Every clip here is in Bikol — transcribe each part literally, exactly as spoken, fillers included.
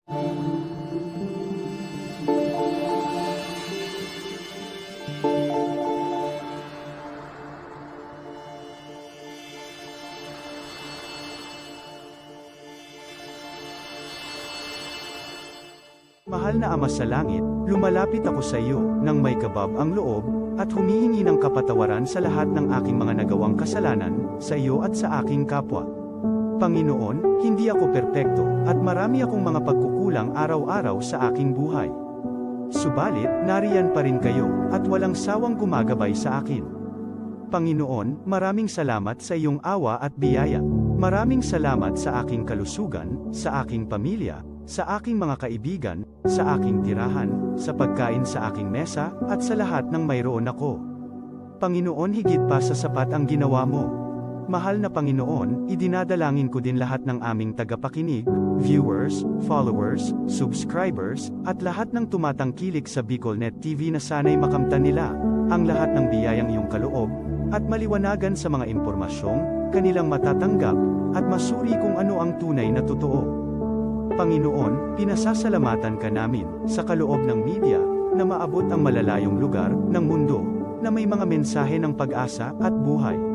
Mahal na Ama sa Langit, lumalapit ako sa iyo nang may kabab ang loob, at humihingi ng kapatawaran sa lahat ng aking mga nagawang kasalanan, sa iyo at sa aking kapwa. Panginoon, hindi ako perpekto, at marami akong mga pagkukulang araw-araw sa aking buhay. Subalit, nariyan pa rin kayo, at walang sawang gumagabay sa akin. Panginoon, maraming salamat sa iyong awa at biyaya. Maraming salamat sa aking kalusugan, sa aking pamilya, sa aking mga kaibigan, sa aking tirahan, sa pagkain sa aking mesa, at sa lahat ng mayroon ako. Panginoon, higit pa sa sapat ang ginawa mo. Mahal na Panginoon, idinadalangin ko din lahat ng aming tagapakinig, viewers, followers, subscribers, at lahat ng tumatangkilik sa BicolNet T V na sana'y makamtan nila ang lahat ng biyayang iyong kaloob, at maliwanagan sa mga impormasyong kanilang matatanggap, at masuri kung ano ang tunay na totoo. Panginoon, pinasasalamatan ka namin sa kaloob ng media na maabot ang malalayong lugar ng mundo na may mga mensahe ng pag-asa at buhay.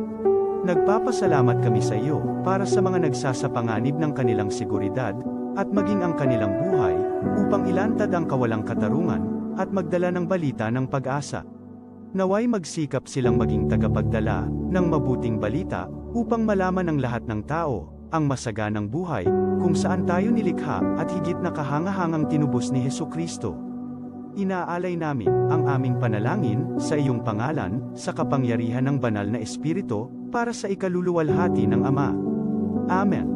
Nagpapasalamat kami sa iyo para sa mga nagsasapanganib ng kanilang seguridad at maging ang kanilang buhay upang ilantad ang kawalang katarungan at magdala ng balita ng pag-asa. Naway magsikap silang maging tagapagdala ng mabuting balita upang malaman ng lahat ng tao ang masaganang buhay kung saan tayo nilikha at higit na kahangahangang tinubos ni Jesu-Cristo. Inaalay namin ang aming panalangin sa iyong pangalan, sa kapangyarihan ng Banal na Espiritu, para sa ikaluluwalhati ng Ama. Amen.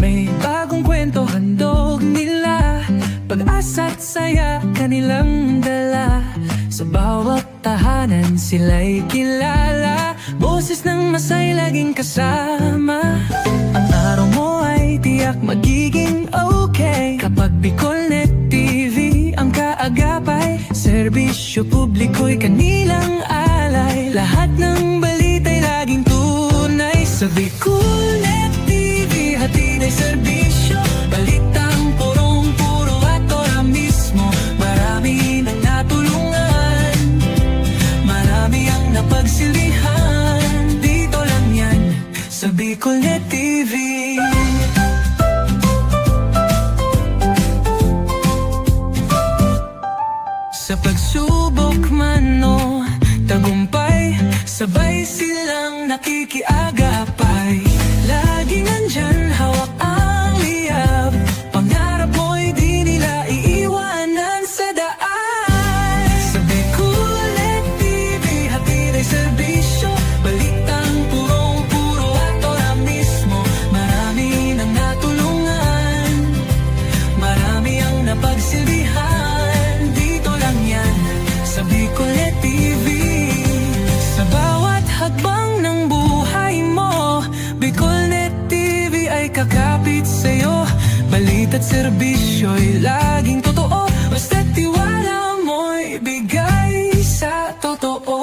May bagong kwento handog nila, pag-asa't saya kanilang dala. Sa bawat tahanan sila'y kilala, boses ng masay laging kasama. Ang araw mo ay tiyak magiging okay kapag BicolNet T V ang kaagapay. Serbisyo publiko'y kanilang alay, lahat ng balita'y laging tunay. Sa BicolNet T V, hatid ay serbisyo, balitang purong-puro at ora mismo. Marami nang natulungan, marami ang napagsilbihan. Dito lang yan, sa BicolNet T V. Sa pagsubok man o tagumpay, sabay silang nakikiagapay. Laging nandyan, hawak ang liyab. Pangarap mo'y di nila iiwanan sa daan. Sa BicolNet T V, hatid ay serbisyo, balitang purong-puro at ora mismo. Marami nang natulungan, marami ang napagsilbihan. Dito lang yan, sa BicolNet T V. Sa bawat hakbang ng buhay mo, BicolNet T V ay kakapit sa'yo. Balita't serbisyo'y laging totoo, basta't tiwala mo'y bigay sa totoo.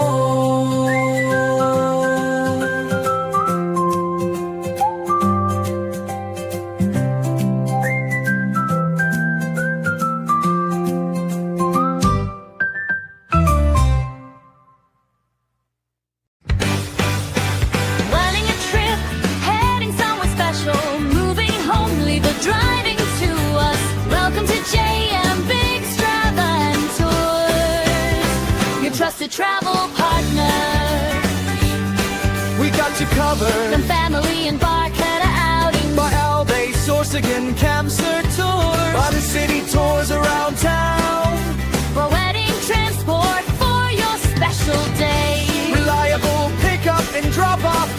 Planning a trip, heading somewhere special, moving home, leave the driving to us. Welcome to J M Biggs Travel and Tours, your trusted travel partner. We got you covered. From family and Barkada outing. By Albay, Sorsogon, Camps or tours. By the city tours around town. For wedding transport for your special day. Reliable pickup and drop off.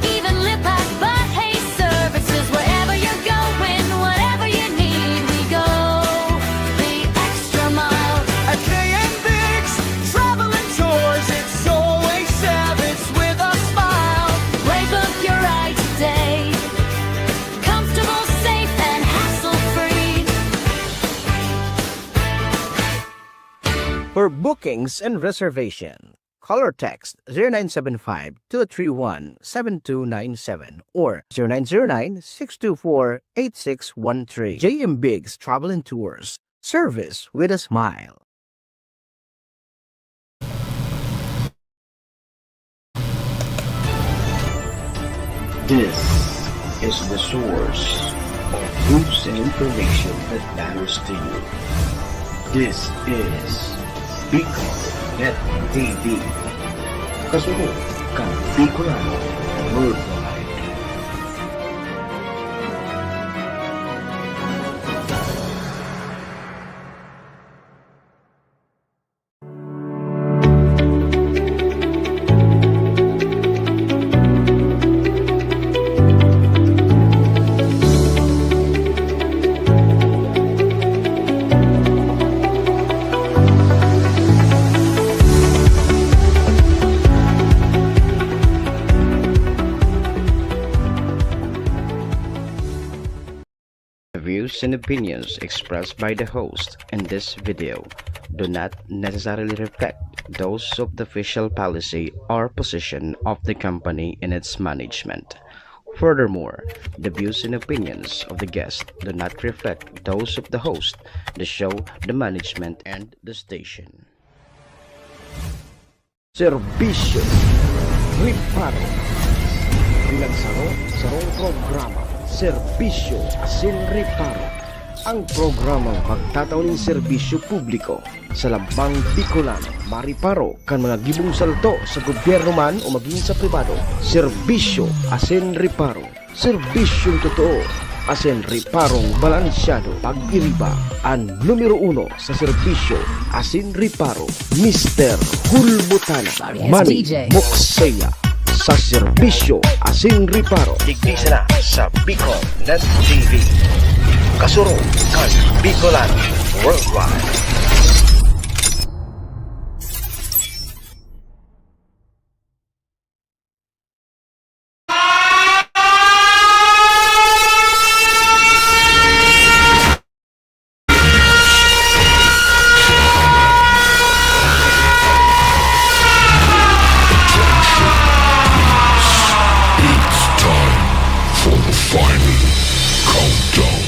Even lipat, but hey services. Wherever you're going, whatever you need, we go the extra mile. At J M Biggs Travel and Tours, it's always Savage with a smile. Wake up your ride today. Comfortable, safe, and hassle-free. For bookings and reservation, Call or text zero nine seven five, two three one, seven two nine seven or zero nine zero nine, six two four, eight six one three. J M Biggs Travel and Tours. Service with a smile. This is the source of news and information that matters to you. This is Bicol Net T V. Kasunod kan Bicolano Worldwide. The views and opinions expressed by the host in this video do not necessarily reflect those of the official policy or position of the company and its management. Furthermore, the views and opinions of the guest do not reflect those of the host, the show, the management, and the station. Serbisyo, reparo. Bilang saro, sarong programa, serbisyo asin reparo. Ang programang magtatao nin serbisyo publiko sa lambang Bicolano, mareparo kan mga gibong salto sa gobyerno man o magin sa pribado. Serbisyo asin reparo. Serbisyong totoo asin reparong balansyado. Pag-iriba an numero uno sa serbisyo asin reparo, Mister Hulbutana, Manny Mokseya, sa serbisyo asin reparo. Digdi sana sa Bicol Net T V. Kasurog kan Bicolano Worldwide. It's time for the final countdown.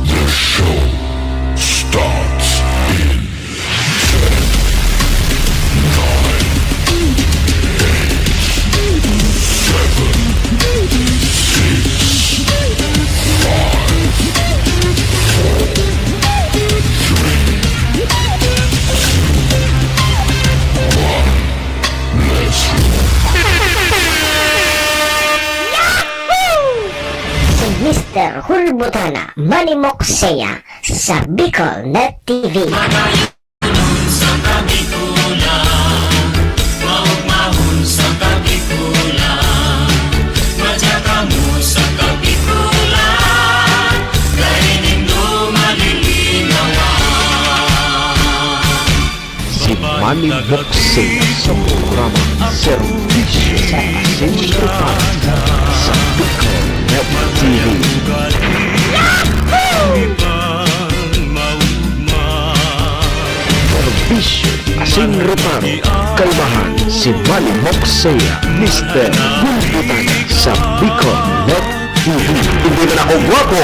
The show starts in ten, nine, eight, seven, six, five, four, three, two, one. Let's rock. Si Mister Hulbutana, Manny Mokseya, sa Bicol Net T V. Sa Kabikulan, maugmahon sa Kabikulan, madya kamo sa Kabikulan, dai nindo malilinawan. Si Manny Mokseya sa programa Serbisyo asin Reparo sa Bicol Net T V. Serbisyo asin reparo, kaimahan si Manny Mokseya, Mister Hulbutana sa Bicol Net T V. Hindi man ako gwapo.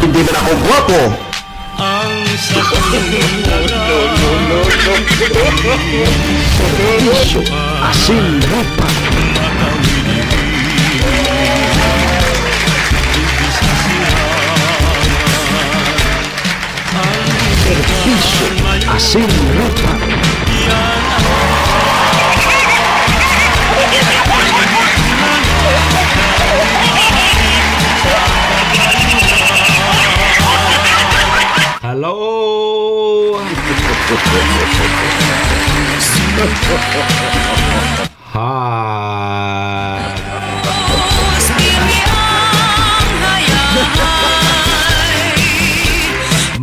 Hindi man ako gwapo. Serbisyo asin reparo. Serbisyo asin reparo. Hello! Ha.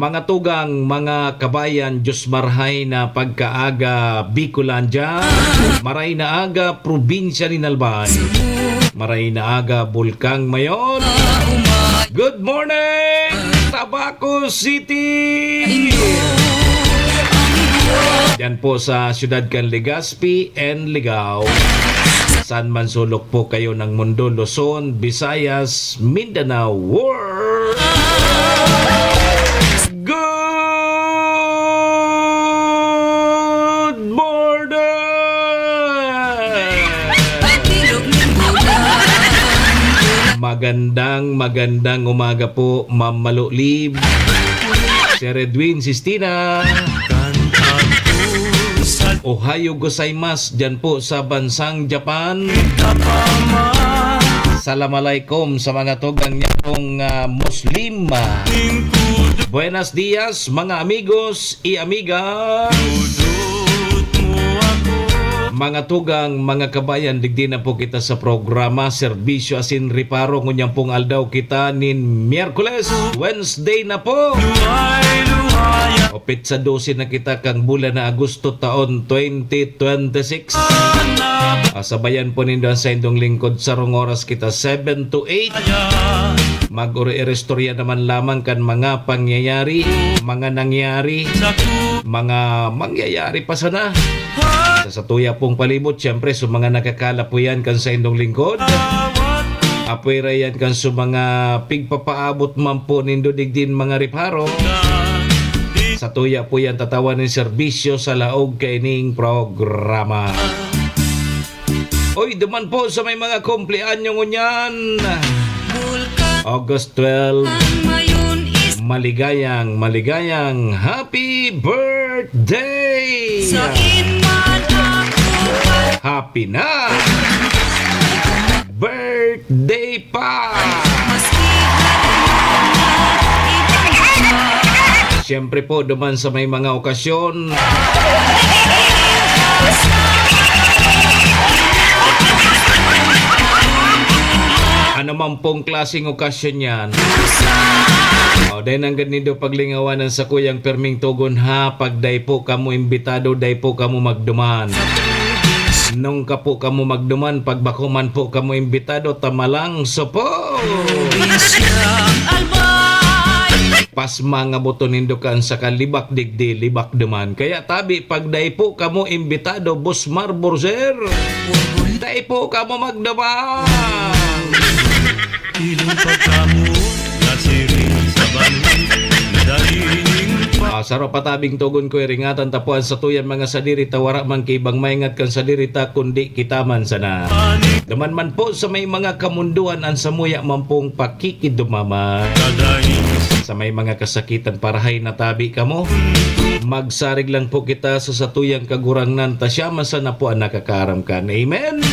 Mga tugang, mga kabayan, Diyos marhay na pagkaaga, Bicolandia. Maray na aga, probinsya nin Albay. Maray na aga, Bulkang Mayon. Good morning, Tabaco City! Diyan po sa siyudad kan Legazpi and Ligao. Saan man sulok po kayo ng mundo, Luzon, Visayas, Mindanao, world. Good morning! Magandang, magandang umaga po, Ma'am Malo Lib. Sir Edwin Sistina. Ohayo gozaimasu, dyan po sa bansang Japan. Salam alaikum sa mga tugang niya pong, ah, Muslim. Buenos dias, mga amigos y amigas. Mga tugang, mga kabayan, digdi na po kita sa programa, Serbisyo Asin Reparo. Ngunyan pong aldaw kita nin Miyerkules, Wednesday na po. O, petsa dose na kita kang bulan na Agosto taon twenty twenty-six. Ah, sabayan po nindo ang saindong lingkod, sarong oras kita, seven to eight. Mag-uri-iristorya naman lamang kan mga pangyayari, mga nangyari, mga mangyayari pa sana. Sa satuya pong palibot, siyempre, sa mga nakakala po yan kan saindong lingkod. Apwera yan kan sa mga pigpapaabot man po nindo digdin mga reparo. Satuya po yan tatawan nin serbisyo sa laog kaining programa. Oy, duman po sa may mga kumpleanyo ngunyan. August twelve. Maligayang, maligayang happy birthday! Happy na! Birthday pa! Siyempre po, duman sa may mga okasyon. Ano man pong klaseng okasyon yan. O, dahil nanggad nindo paglingawan ang sakuyang perming togon ha, pag dai po kamo imbitado, dai po kamo magduman. Nung ka po kamo magduman, pag bako man po kamo imbitado, tamalang sopo. Pasma nga buto nindo kan sa kalibak digdi, libak duman. Kaya tabi, pag dai po kamo imbitado, Bosmar Borger, dai po kamo magduman. Ilong pagkamuot, nasiring sa banwit, nadahiling pa. Ah, saro pa tabing togon ko, iringatan ta po an satuyang mga sadiri ta, wara man ki ibang maingat kan sadiri ta, kundi kita man sana. Duman man po sa may mga kamundoan an samuya man pong pakikidumaman. Sa may mga kasakitan, parahay na tabi kamo. Magsarig lang po kita sa satuyang Kagurangnan, ta siya man sana po an nakakaaram kan. Amen.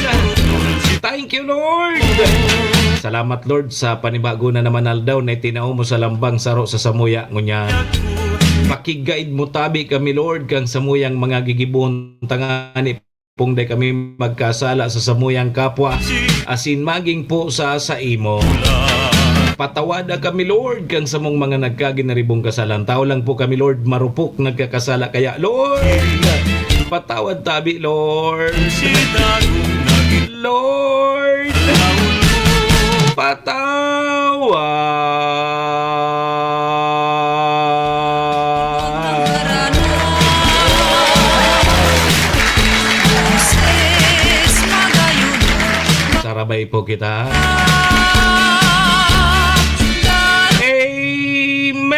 Thank you, Lord. Salamat, Lord, sa panibago na naman aldaw na itinao mo sa lambang saro sa samuya ngunyan. Pakigaid mo tabi kami, Lord, kan samuyang mga gigibohon tangani pong dai kami magkasala sa samuyang kapwa, asin magin po sa saimo. Patawada kami, Lord, kan samong mga nagkaginaribong kasalan. Tao lang po kami, Lord, marupok nagkakasala. Kaya, Lord, patawad tabi, Lord. Lord, patawad. Sarabay po kita. Amen!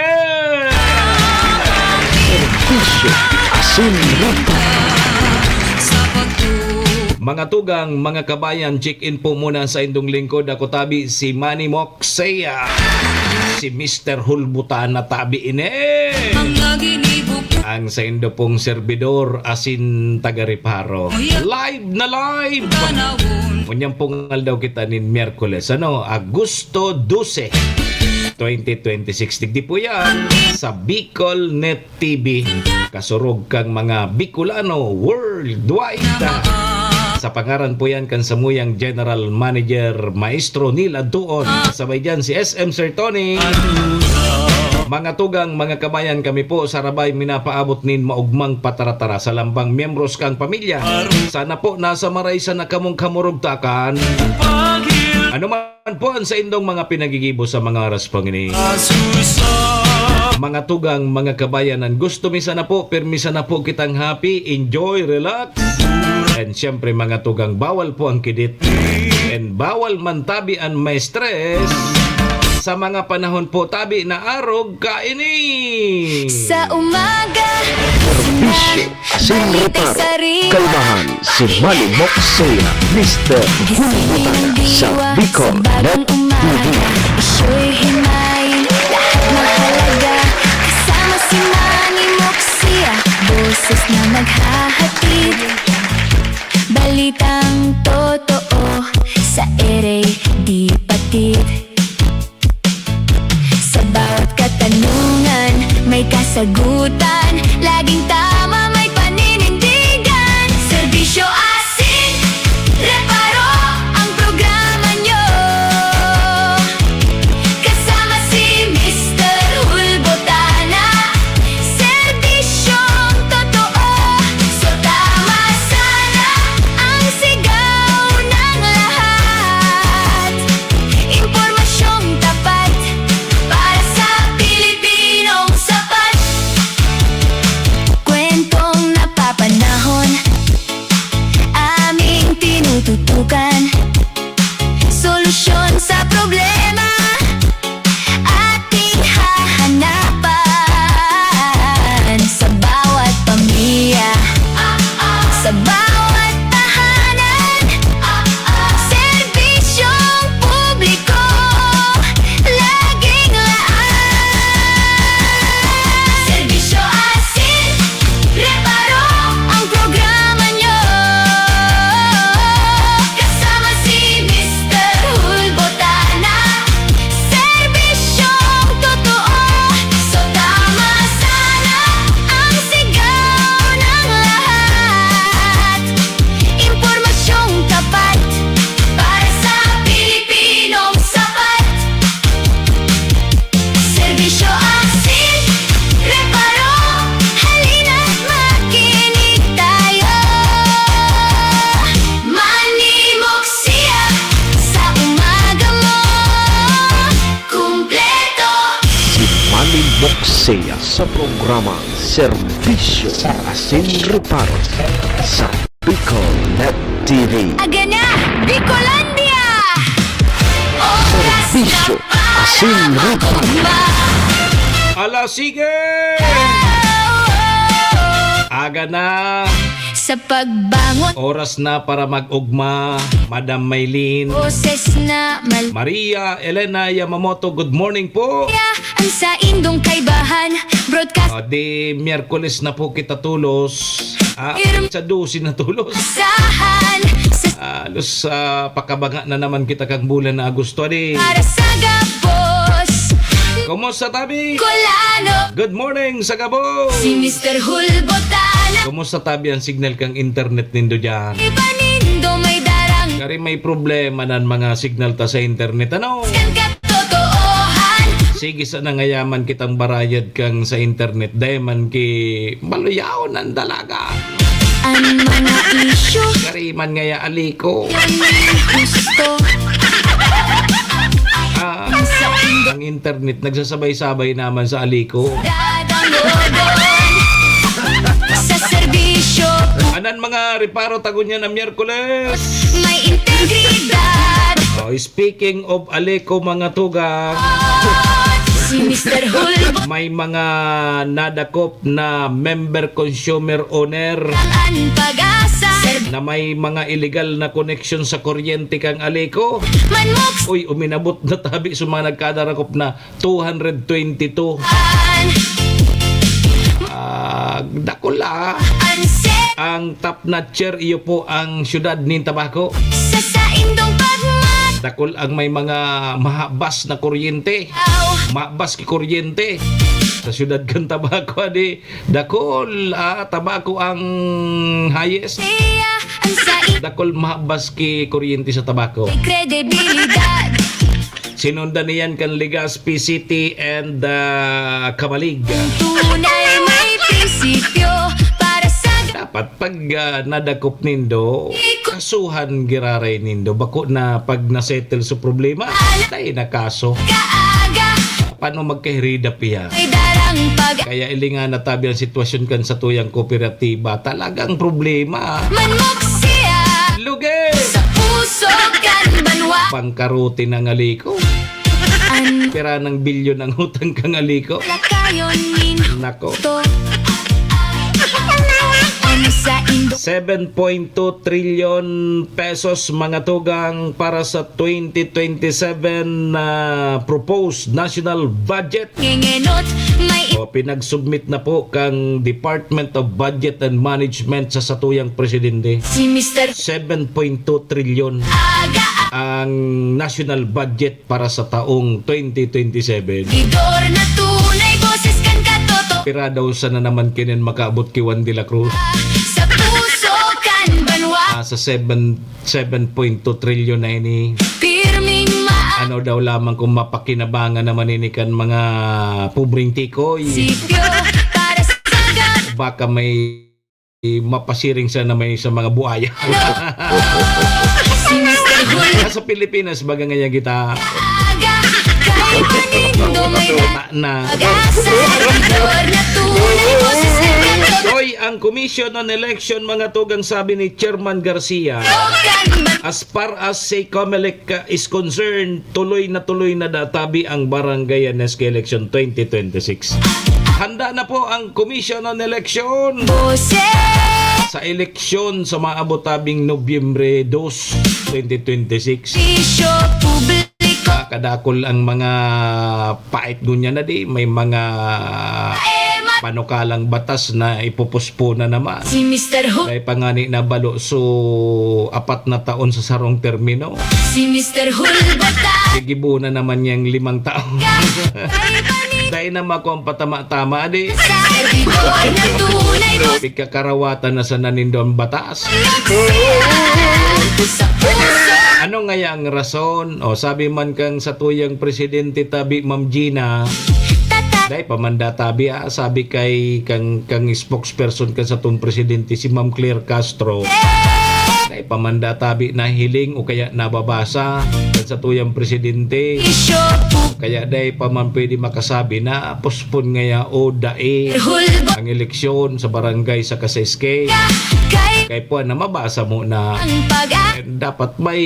Serbisyo Asin Reparo. Mga tugang, mga kabayan, check-in po muna sa indong lingkod. Ako tabi, si Manny Moxea. Si Mister Hulbutan na tabi ini. Ang saindo pong serbidor, asin taga-reparo. Live na live! Ngunyan pong aldaw kita nin Miyerkules, ano, Agosto dose, twenty twenty-six. Digdi po yan sa Bicol Net T V. Kasurog kang mga Bicolano worldwide. Sa pangaran po yan kan samuyang General Manager, Maestro Neil Adtuon. Sabay dyan si S M Sir Tony. Mga tugang, mga kabayan, kami po sa Rabay minapaabot nin maugmang pataratara sa lambang miyembros kang pamilya. Sana po nasa maraysa na kamong kamurugtakan. Ano man po ang saindong mga pinagigibo sa mga oras pong ini. Mga tugang, mga kabayanan, gusto mi sana po, pirmi sana po kitang happy, enjoy, relax. And siyempre, mga tugang, bawal po ang kidit. And bawal man tabi an ma-stress sa mga panahon po tabi na arog kaini. Sa umaga, Bisyo, asin reparo, kalmahan, si Manny Moxea, Mister Hulbutana sa Bicol Net T V. Isyo'y himayin, lahat mahalaga. Kasama si Manny Moxia, boses na maghahatid. Balitang totoo sa ere, di patid. Sa bawat katanungan, may kasagutan. Laging tama, may paninindigan. Serbisyo asin reparo ang programa nyo. Kasama si Mister Hulbotana. Serbisyong totoo. So tama sana ang sigaw ng lahat. Impormasyong tapat para sa Pilipinong sapat. Kwentong napapanahon, aming tinututukan. Solusyon sa problema, ating hahanapan. Sa bawat pamilya, sa bawat tahanan, serbisyong publiko, laging laan. Serbisyo asin reparo ang programa nyo. Kasama si Mister Hulbotana. Serbisyong totoo. So tama sana ang sigaw ng lahat. Impormasyong tapat para sa Pilipinong sapat. Serbisyo asin reparo, halina't makinig tayo. Manimok siya sa umaga mo, kumpleto. Si Manny Moxea sa programa Serbisyo asin Reparo sa Bicol Net T V. Aga na, Bicolandia! Oras na Serbisyo para asin Reparo. mag-ugma. Ala, sige! Aga na! Sa pagbangon, Oras na para mag-ugma, Madam Maylin. Boses na mal- Maria Elena Yamamoto, good morning po. Ang saindong kaibahan, broadcast Ah, di Miyerkules na po kita tulos. Ah, sa dose na tulos. Sahan sa Halos ah, pakabanga na naman kita kang bulan na Agosto, di. Para sa gabos, Kumusta, tabi? Kolano, Good morning sa gabos. Si Mister Hulbotana. Kumusta, tabi, ang signal kang internet nindo diyan? Iba nindo may darang Kari may problema nan mga signal ta sa internet, ano? Kan katotoohan. Sige, sa nangayaman kitang barayad kang sa internet, dai man ki maluyaw nan dalaga. Ang mga isyu Kari man ngaya aliko. Yan ang gusto. Ah, ang internet nagsasabay-sabay naman sa aliko. Dadanggogon sa serbisyo. Anan mga reparo ta ngunyan na Miyerkules. May integridad. Oh, speaking of aliko, mga tugang, Si Mister Hulbo. May mga nadakop na member consumer owner Ang pag-asa. na may mga illegal na koneksyon sa kuryente kang aliko. Manmok. Uy, uminabot na, tabi, sa mga nagkadarakop na two hundred twenty-two. An. Ah, dakula. Anse. Ang top notcher, iyo po ang siyudad nin Tabaco. Sa saindong pagmat. Dakul ang may mga mahabas na kuryente. Aw. Mahabas ki kuryente sa siyudad kan Tabaco, adi. Dakul, ah, Tabaco ang highest. Siya ang saindong Dakul mahabas ki kuryente sa Tabaco. Kredibilidad. Sinundan niyan kan Legazpi City and ah, Camalig. Tunay may prinsipyo para sa Dapat pag ah, nadakop nindo, kasuhan giraray nindo. Bako na pag nasettle sa problema, dai na kaso. kaaga. Paano magkahirida piya? May dara Kaya ilingan na tabi ang sitwasyon kan satuyang kooperatiba. Talagang problema. Manmok siya. Lugi. Sa puso kan banwa. Pangkarote na ngali ko. An- Pira ng bilyon ang utang ka ngali ko. Lakayon nin Nako. To. Ang sa Indo- Seven point two trillion pesos, mga tugang, para sa twenty twenty-seven na proposed national budget. Ngengenot, may O, pinag-submit na po kang Department of Budget and Management sa satuyang presidente. Si Mister Seven point two trilyon Aga ang national budget para sa taong twenty twenty-seven. Idor na tunay, boses kan katoto. Pira daw sana naman kinin makaabot ki Juan de la Cruz. Sa puso kan banwa. Ah, sa seven, seven point two trilyon na ini. Pirming ma- Ano daw lamang kung mapakinabangan naman ini kan mga pobreng tikoy. Sityo para sa gab- Baka may mapasiring sana may sa mga buaya. Ano? Si Mister Hul- Sa Pilipinas, baga ngayon kita. Aga, kay Panindo may da- Na. Pag-asa, Igor na tunay, boses ng Hoy, ang Commission on Election, mga tugang, sabi ni Chairman Garcia, Tokan ba- as far as si Comelec, uh, is concerned, tuloy na tuloy na databi ang Barangay and S K election twenty twenty-six. Handa na po ang Commission on Election Boses. Sa eleksyon sa maabot tabing Nobyembre dos, twenty twenty-six. Bisyo publiko. Ah, kadakol ang mga pait ngunyan na di, may mga panukalang batas na ipupuspon na naman. Si Mister Hu- Dahil pa nga ni nabalo, so, apat na taon sa sarong termino. Si Mister Hulbata. Gigibo na naman niyang limang taon. Kay Pani- Dahil na makuha ang patama-tama, di. Sa Igor na tunay, boses. Pigkakarawatan na sana nindo ang batas. Sa puso. Ano ngaya ang rason? O, sabi man kang satuyang presidente tabi, Ma'am Gina, Tata- dai pa man databi, ah, sabi kay kang, kang spokesperson kan satong presidente, si Ma'am Claire Castro. Dai pa man databi nahiling o kaya nababasa kan satuyang presidente. Isyo. Kaya dai pa man pwede makasabi na postpone ngaya o dai Hulbo. Ang eleksyon sa barangay sa Kasaiske. Kay Kay puwan na mabasa mo na ang pag- dapat may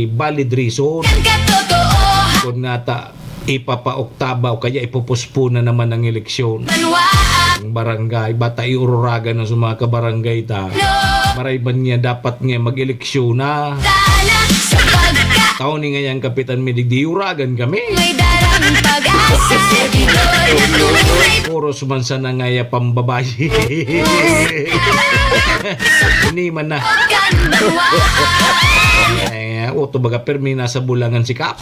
valid reason. Ang katotoohan. Kung nga ta, ipapaoktaba o kaya ipupuspon na naman ang eleksyon. Banwaan. Ang barangay, bata iururagan na sa mga kabarangay ta. No. Maray man niya, dapat nga mag-eleksyon na. Sana sa pagka- Tao ni ngayang kapitan, may digdi, uragan kami. May darang pag-asa, servidor na tunay. Puros man sana ngaya pambabayi. Ini man na. Kan banwaan. Eh, ako to baga, permi nasa bulangan si Kap.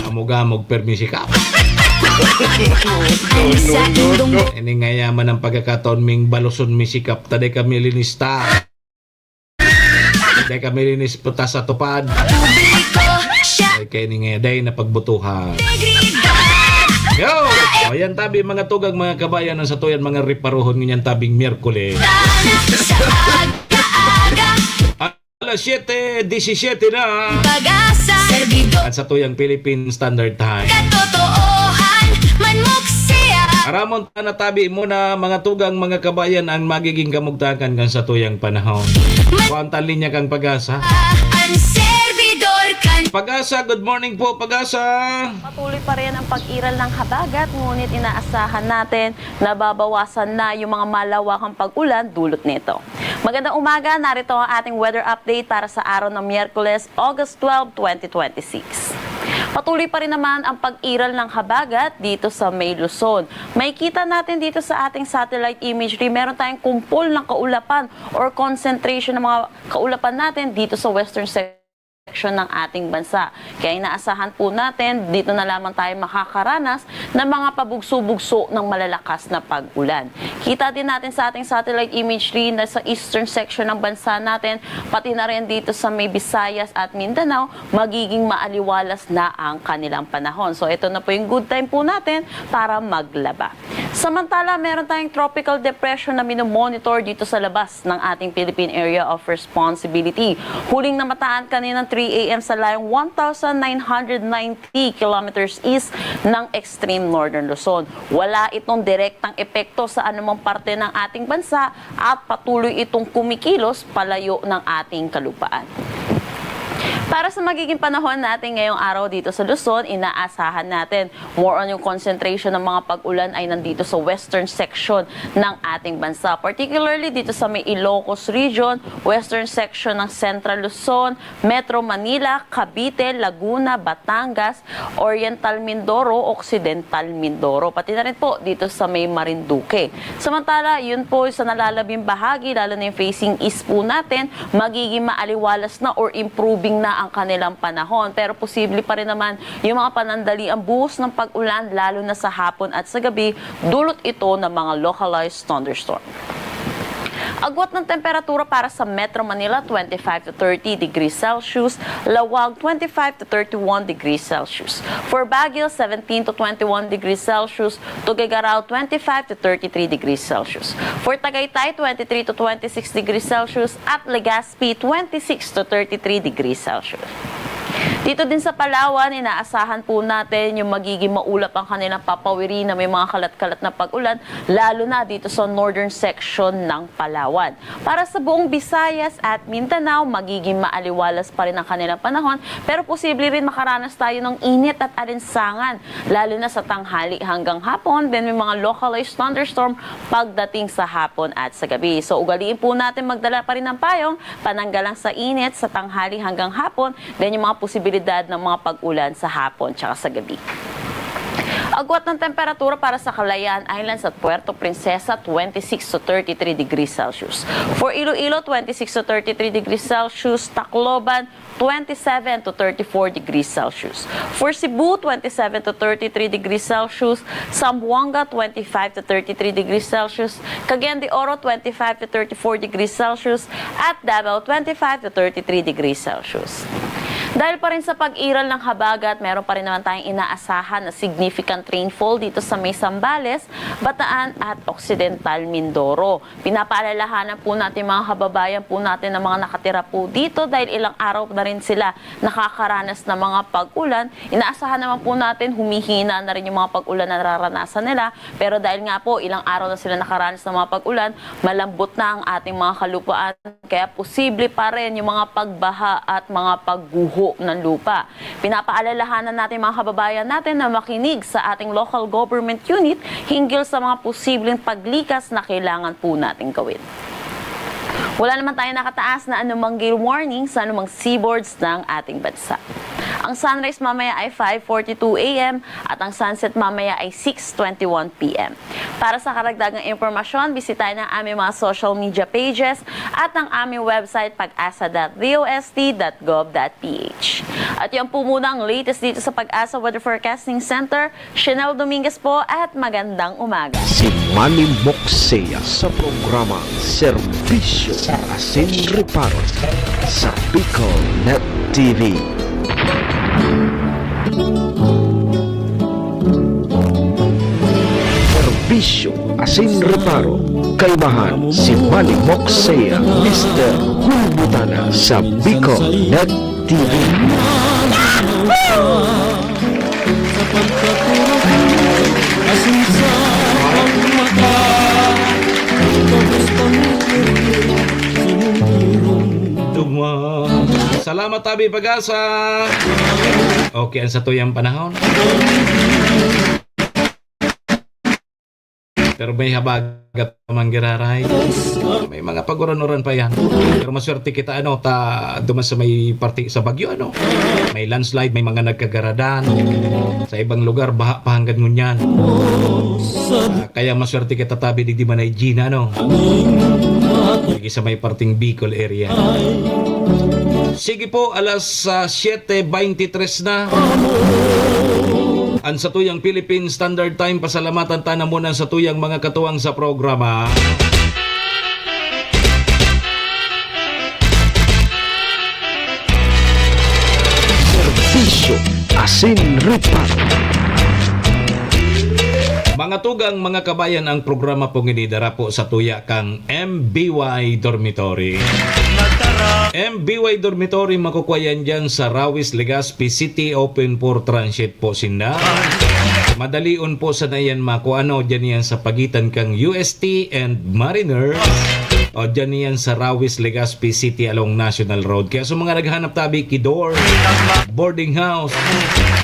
Amog-amog permi si Kap. Ang sa indong Ini nga yaman ang pagkakataon ming baloson mi si Kap, ta dai kami linista. Dai kami linista sa tupad. Publiko siya. Ay, kaya ni nga, dai na pagbutuhan. Integridad. Yo! O, yan tabi, mga tugang, mga kabayan, ang satuyan, mga riparohon, ngunyan tabing Miyerkules. Sa aga-aga. Alas siyete disisiyete na. Pag-asa. Servidor. At sa tuyang Philippine Standard Time. Katotoohan, manmok siya. Aramon ta na tabi muna, mga tugang, mga kabayan, ang magiging kamugtakan kan sa tuyang panahon. Man- Kuha ang linya kang Pag-asa. Ang servidor kan- Pag-asa, good morning po, Pag-asa. Patuloy pa rin ang pag-iral ng habagat, ngunit inaasahan natin nababawasan na yung mga malawakang pag-ulan dulot nito. Magandang umaga, narito ang ating weather update para sa araw ng Miyerkules, August twelve, twenty twenty-six. Patuloy pa rin naman ang pag-iral ng habagat dito sa may Luzon. Makikita natin dito sa ating satellite imagery, meron tayong kumpol ng kaulapan or concentration ng mga kaulapan natin dito sa western section ng ating bansa. Kaya inaasahan po natin, dito na lamang tayo makakaranas ng mga pabugso-bugso ng malalakas na pag-ulan. Kita din natin sa ating satellite imagery na sa eastern section ng bansa natin, pati na rin dito sa may Visayas at Mindanao, magiging maaliwalas na ang kanilang panahon. So, ito na po yung good time po natin para maglaba. Samantala, meron tayong tropical depression na minomonitor dito sa labas ng ating Philippine Area of Responsibility. Huling namataan kaninang three a m sa layong one thousand nine hundred ninety kilometers east ng extreme northern Luzon. Wala itong direktang epekto sa anumang parte ng ating bansa at patuloy itong kumikilos palayo ng ating kalupaan. Para sa magiging panahon natin ngayong araw dito sa Luzon, inaasahan natin more on yung concentration ng mga pag-ulan ay nandito sa western section ng ating bansa, particularly dito sa may Ilocos Region, western section ng Central Luzon, Metro Manila, Cavite, Laguna, Batangas, Oriental Mindoro, Occidental Mindoro, pati na rin po dito sa may Marinduque. Samantala, yun po sa nalalabing bahagi, lalo na yung facing east po natin, magiging maaliwalas na or improving na ang kanilang panahon. Pero posible pa rin naman yung mga panandaliang buhos ng pag-ulan, lalo na sa hapon at sa gabi, dulot ito ng mga localized thunderstorm. Agwat ng temperatura para sa Metro Manila, twenty-five to thirty degrees Celsius, Laoag, twenty-five to thirty-one degrees Celsius. For Baguio, seventeen to twenty-one degrees Celsius, Tuguegarao, twenty-five to thirty-three degrees Celsius. For Tagaytay, twenty-three to twenty-six degrees Celsius, at Legazpi, twenty-six to thirty-three degrees Celsius. Dito din sa Palawan, inaasahan po natin yung magiging maulap ang kanilang papawiri na may mga kalat-kalat na pag-ulan, lalo na dito sa northern section ng Palawan. Para sa buong Visayas at Mindanao, magiging maaliwalas pa rin ang kanilang panahon, pero posible rin makaranas tayo ng init at alinsangan, lalo na sa tanghali hanggang hapon. Then may mga localized thunderstorm pagdating sa hapon at sa gabi. So, ugaliin po natin magdala pa rin ng payong, panangga lang sa init sa tanghali hanggang hapon, then yung mga posibilidad ng mga pag-ulan sa hapon tsaka sa gabi. Agwat ng temperatura para sa Kalayaan Islands at Puerto Princesa, twenty-six to thirty-three degrees Celsius. For Iloilo, twenty-six to thirty-three degrees Celsius. Tacloban, twenty-seven to thirty-four degrees Celsius. For Cebu, twenty-seven to thirty-three degrees Celsius. Zamboanga, twenty-five to thirty-three degrees Celsius. Cagayan de Oro, twenty-five to thirty-four degrees Celsius. At Davao, twenty-five to thirty-three degrees Celsius. Dahil pa rin sa pag-iral ng habagat, meron pa rin naman tayong inaasahan na significant rainfall dito sa may Zambales, Bataan at Occidental Mindoro. Pinapaalalahanan po natin mga kababayan po natin na mga nakatira po dito dahil ilang araw na rin sila nakakaranas ng mga pag-ulan. Inaasahan naman po natin humihina na rin yung mga pag-ulan na nararanasan nila. Pero dahil nga po ilang araw na sila nakaranas ng mga pag-ulan, malambot na ang ating mga kalupaan. Kaya posible pa rin yung mga pagbaha at mga pagguho ng lupa. Pinapaalalahanan natin mga kababayan natin na makinig sa ating local government unit hinggil sa mga posibleng paglikas na kailangan po nating gawin. Wala naman tayo nakataas na anumang gale warning sa anumang seaboards ng ating bansa. Ang sunrise mamaya ay five forty-two a m at ang sunset mamaya ay six twenty-one p m. Para sa karagdagang impormasyon, bisitahin ang aming mga social media pages at ang aming website pag-asa dot D O S T dot gov dot P H. At yan po muna ang latest dito sa Pag-asa Weather Forecasting Center. Chanel Dominguez po at magandang umaga. Si Manny Moxea sa programa Serbisyo Asin Reparo sa Bicol Net T V. Serbisyo asin reparo. Kaibahan si Manny Moxea, Mister Hulbutana sa Bicol Net T V. Sa pagkaturo ko, asin sa pagmata, tapos pangitiri, sinuntirong duman. Salamat, Tabi Pag-asa. Okay, ang satuyang panahon. Pero may habagat pa man giraray. May mga paguran-uran pa yan. Pero maswerte kita, ano, ta duman sa may parte sa Bagyo, ano. May landslide, may mga nagkagaradan. Sa ibang lugar, baha pa hanggang ngunyan. Ah, kaya maswerte kita, Tabi, di, di man ay Gina, ano. Sige, sa may parting Bicol area. Sige po, alas ah, siyete veintitrés na. Ang satuyang Philippine Standard Time, pasalamatan ta na muna ang satuyang mga katuwang sa programa. Serbisyo asin reparo. Pangatugang mga kabayan, ang programa pong ini dara po sa tuya kang M B Y Dormitory. M B Y Dormitory, makukuha yan dyan sa Rawis, Legazpi City, open for transit po sinda. Madalion po sana yan makuha, ano, dyan yan sa pagitan kang U S T and Mariner. O, dyan yan sa Rawis, Legazpi City along National Road. Kaya sa mga naghanap tabi, ki-dorm, boarding house,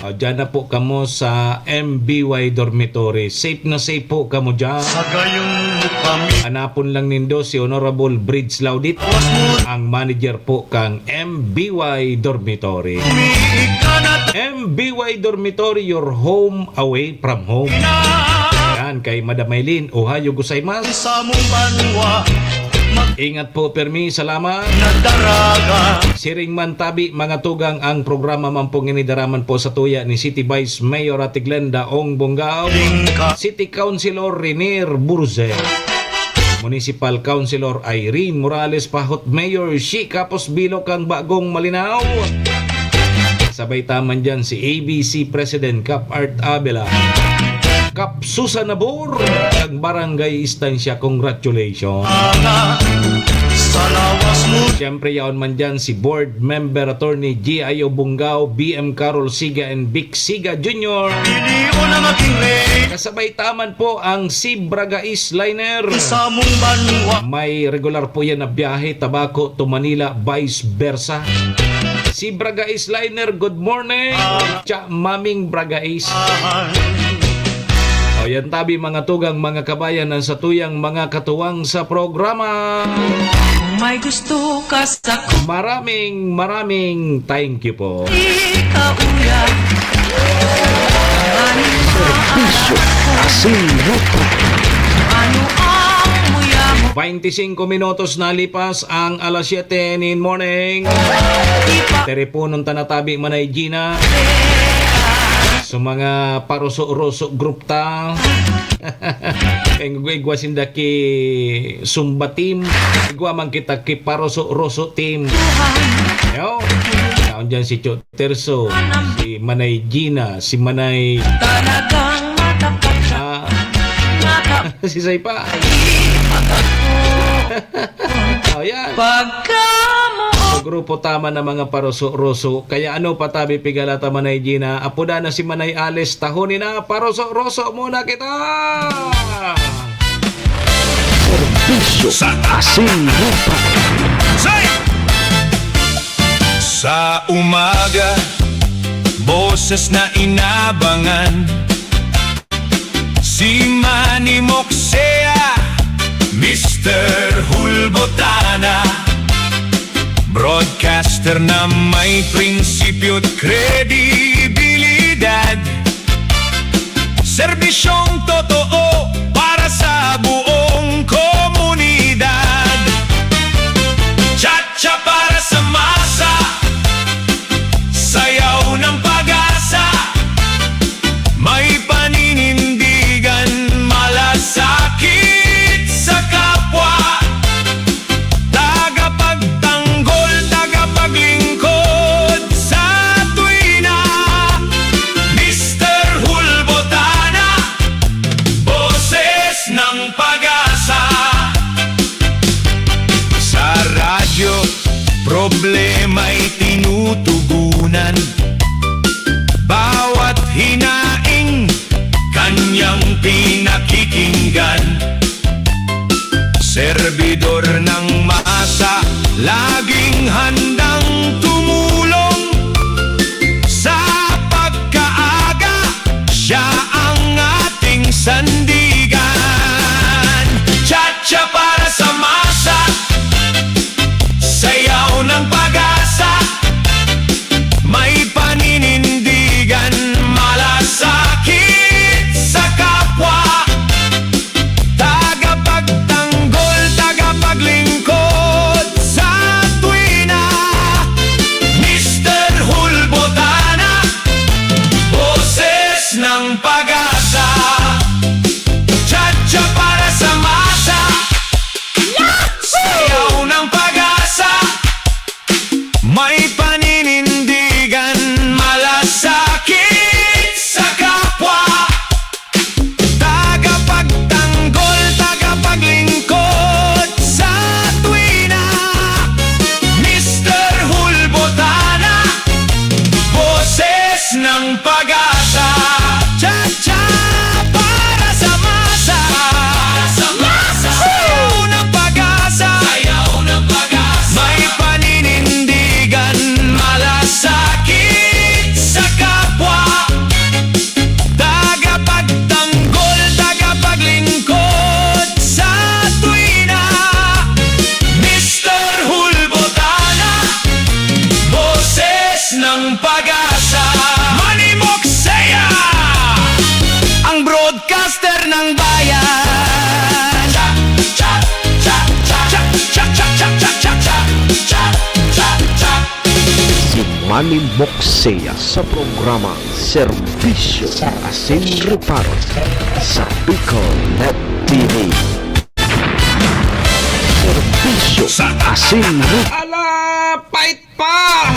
o, dyan na po kamo sa M B Y Dormitory. Safe na safe po kamo dyan. Sa gayon mo kami. Hanapon lang nindo si Honorable Bridge Laudit, Awas mo. Ang manager po kang M B Y Dormitory. Umiikanat. M B Y Dormitory, your home away from home. Yan, kay Madam Maylin, ohayo gozaimasu. Sa mong banwa. Mag- Ingat po, permi, salamat. Nagdaraga. Siring man tabi, mga tugang, ang programa man pong ini dara man po sa tuya ni City Vice Mayor Ate Glenda Ong Bongao, Lingka. City Councilor Renier Burze, Municipal Councilor Irene Morales Pahot, Mayor Shi Kapos Bilo kang Bagong Malinao. Sabay ta man dyan si A B C President Kap Art Abela, Kap Susan Nabor, kang Barangay Estancia. Congratulations. Sa lawas mo. Siyempre, yaon man dyan si Board Member Attorney G I O Bungao, B M Carol Siga, and Vic Siga Junior. Pili o na maging rey. Kasabay ta man po ang Sib Braga East Liner. Sa mong banwa. May regular po yan na biyahe, Tabaco to Manila, vice versa. Sib Braga East Liner, good morning. Cha Maming Braga East. O, yan tabi, mga tugang, mga kabayan, ang satuyang mga katuwang sa programa. Kung may gusto ka sa Maraming, maraming thank you po. Ikaw, uya. Serbisyo asin ruta. Ano ang muya mo? Twenty-cinco minutos na lipas ang alas siyete nin morning. Ipa- Teleponon ta na tabi, Manay Gina. Sa mga paruso-ruso group ta. Kaya igwa-igwa sinda ki Zumba team. Igwa man kita ki Paruso-ruso team. Yo. Yaon dyan si Cho Terso, si Manay Gina, si Manay Talagang matapat siya. Ah. Mata- Si Saipa. Oh, yan. Pagka mo. Sa grupo ta man na mga paruso-ruso. Kaya ano pa tabi pigala ta, Manay Gina? Apoda na si Manay Alice, tahoni na, paruso-ruso muna kita. Serbisyo sa asin ruta. Say! Sa umaga, boses na inabangan. Si Manny Moksea, Mister Hulbotana, broadcaster na may prinsipyo't kredibilidad. Serbisyong totoo para sa buong komunidad. Cha-cha para sa masa, sayaw ng pag-asa. May paninindigan, malasakit sa kapwa. Tagapagtanggol, tagapaglingkod sa tuwina. Mister Hulbotana, boses ng pag-asa. Sa radyo, problema'y tinutugunan. Bawat hinaing kanyang pinakikinggan. Serbidor ng masa, laging handang tumulong. Sa pagkaaga, siya ang ating sandigan. Cha-cha para sa masa, sayaw ng pag-asa. May paninindigan, malasakit sa kapwa. Tagapagtanggol, tagapaglingkod sa tuwina. Animok siya sa programa Serbisyo asin Reparo sa Bicol Net T V. Serbisyo asin Reparo. Ala, pait pa!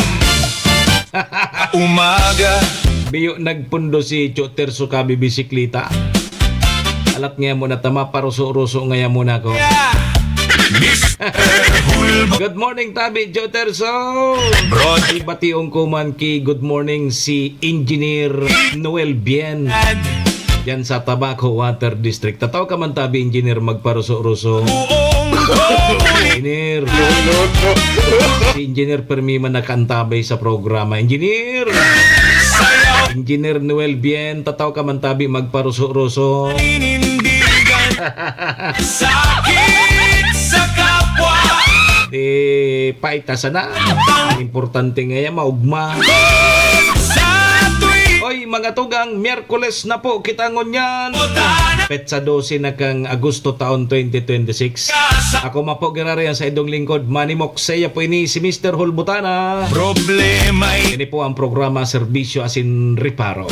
Umaga. Biyo nagpundo si Cho Terso kabibisikleta. Alat ngaya mo na tama, paruso-ruso ngaya mo na ako. Mister Hulbo. Good morning, tabi, Joterso. Broad. Ay, bation ko man ki good morning si Engineer Noel Bien. Yan sa Tabaco Water District. Tataw ka man, tabi, Engineer, magparuso-ruso. Buong Engineer. Si Engineer Permi man nakaantabay sa programa. Engineer! Engineer Noel Bien, tataw ka man, tabi, magparuso-ruso. Paninindigan. Sakit sa kapwa. Di, paita sana. Ang importante ngaya, maugma. Sa tuwing. Oy, mga tugang, Miyerkules na po kita ngunyan. Petsa dose na kang Agosto taon twenty twenty-six. Ako man po, giraray ang saindong lingkod, Manny Mok. Saya po ini si Mister Hulbutana. Problema i- Ini po ang programa Serbisyo asin Reparo.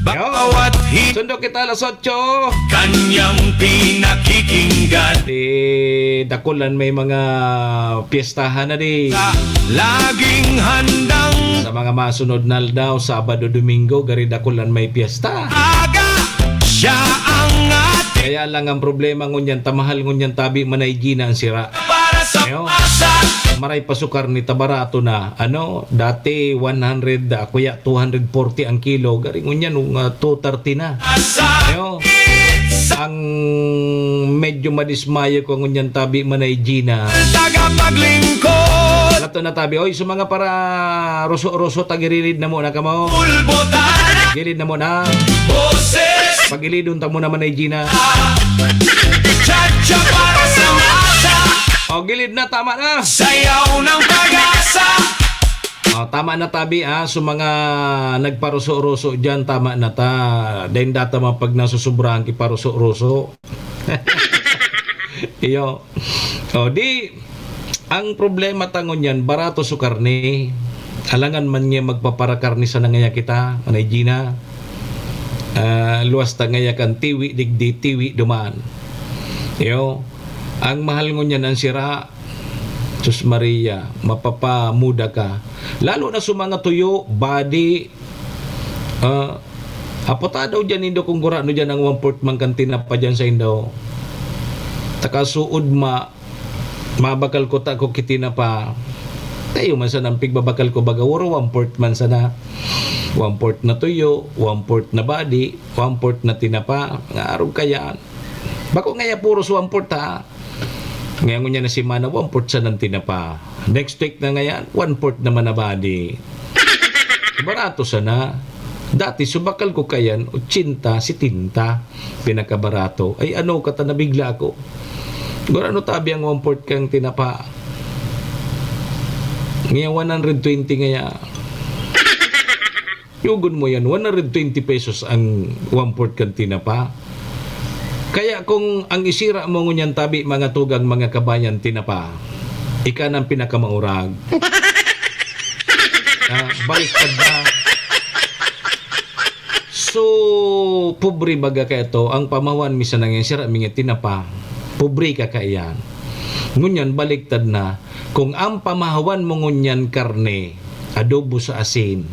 Bawat hit- Sundo kita alas otso. Kanyang pinakikinggan. Di dakulan may mga piyestahan na di. Sa laging handang. Sa mga masunod na aldaw, Sabado, Domingo, gari dakulan may piyesta. Aga, siya ang ating. Kaya lang ang problema ngunyan, tamahal ngunyan tabi, manay Gina ang sira. Para sa Ayo. Asa. Maray pa sukar ni ta barato na. Ano, dati one hundred, ah, kuya, two hundred forty ang kilo. Gari ngunyan, nung, ah, two thirty na. Asa. Ayo. Ang medyo madismayo ko ngunyan tabi, manay Gina. Tagapaglingkod. Lato na tabi. Oy, sa mga para ruso-ruso, tagirilid na muna kamo. Ulbotan. Gilid na muna. Boses. Pagilidon ta muna, manay Gina. Chacha para sa masa. O, gilid na, tama na. Sayaw ng pag-asa. O, tama na, tabi, ha. So, mga nagparuso-ruso dyan, tama na ta. Dahil data man pag nasusobrahan ki paruso-ruso. Iyo. O, di, ang problema ta ngunyan, barato so karne. Alangan man nga magpaparakarne sana ngaya kita, manay Gina. Ah, luwas ta ngaya kan tiwi digdi, tiwi duman. Iyo. Ang mahal ngunyan ang sira, Sus Maria, mapapamuda ka. Lalo na sa mga tuyo, badi, ah, apota daw dyan nindo kung gurano dyan ang one-fourth man kan tinapa dyan sa indo. Takasuod ma, mabakal ko ta ko ki tinapa. Tayo man sana ang pigbabakal ko, baga, waro one-fourth man sana. One-fourth na tuyo, one-fourth na badi, one-fourth na tinapa. Nga arog kaya. Bako ngaya puros one-fourth, ha? Ngayon ngunyan na semana, one-fourth sana ang tinapa. Next week na ngayan, one-fourth naman na badi. Barato sana. Dati, subakal ko kayan, ochenta, setenta. Pinakabarato. Ay, ano, kata nabigla ako. Gurano tabi ang one-fourth kang tinapa. Ngayon, one hundred twenty ngaya. Yugon mo yan, one hundred twenty pesos ang one-fourth kan tinapa. Kaya kung ang isira mo ngunyan tabi, mga tugang, mga kabayan, tinapa, ika nang pinakamaurag. Ah, baliktad na. So, pobre baga kaya to, ang pamahawan mi sana ngayon, sira mi nga tinapa. Pobre ka kaiyan. Ngunyan, baliktad na. Kung ang pamahawan mo ngunyan karne, adobo sa asin,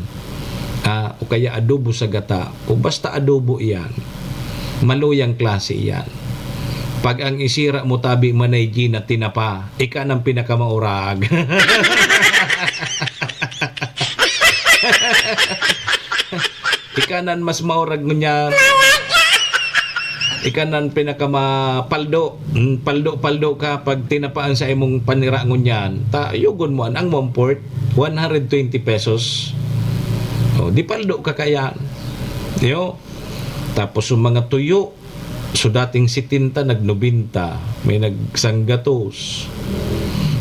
ah, o kaya adobo sa gata, o basta adobo iyan, maluyang klase iyan. Pag ang isira mo tabi manay Gina tinapa, ika nang pinakamaurag. Ika nan mas maurag ngunyan. Ika nan pinakamapaldo. Mm, paldo-paldo ka pag tinapaan sa imong panira ngunyan. Ta, yugon mo an, ang one-fourth, one hundred twenty pesos. O, di paldo ka kaya. Yo. Tapos yung mga tuyo, so dating setenta, nag-nobenta, may nagsanggatos.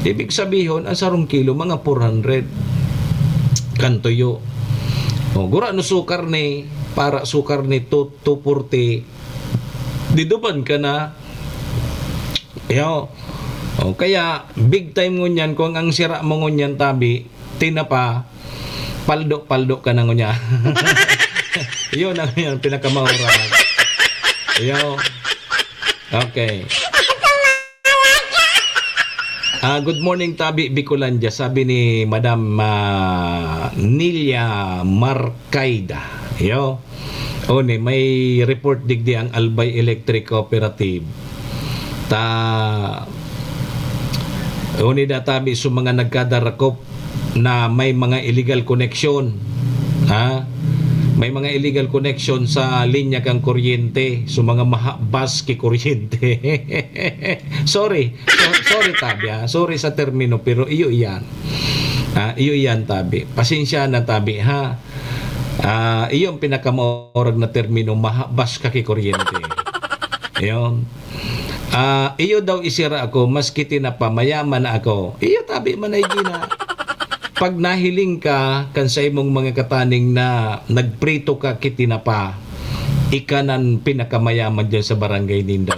Ibig sabihon, ang sarong kilo, mga four hundred kan tuyo. O, gurano sukar ni, para sukar ni two, two forty, diduban ka na. Yo. O, kaya, big time ngunyan, kung ang sira mo ngunyan tabi, tinapa, paldo-paldo ka na ngunyan. Yun ang, yun, pinakamaurag. Yo. Okay. Ah, good morning, Tabi Bicolandia, sabi ni Madam, ah, Nilia Marcaida. Yo. O ni, may report digdi ang Albay Electric Cooperative. Ta, o ni da, Tabi, sa mga nagkadarakop na may mga illegal connection. Ha? May mga illegal connection sa linya kang kuryente, sa mga mahabas ki kuryente. Sorry. So-, sorry, Tabi, ha? Sorry sa termino, pero iyo iyan. Ah, iyo iyan, Tabi. Pasensya na, Tabi, ha? Ah, iyo ang pinakamaurag na termino, mahabas ka ki kuryente. Ayun. Ah, iyo daw isira ako, maski tinapa, mayaman na ako. Iyo, Tabi, manay gina. Pag nahiling ka kan sa imong mga kataning na nagprito ka ki tinapa, ika nan pinakamayaman diyan sa barangay ninda.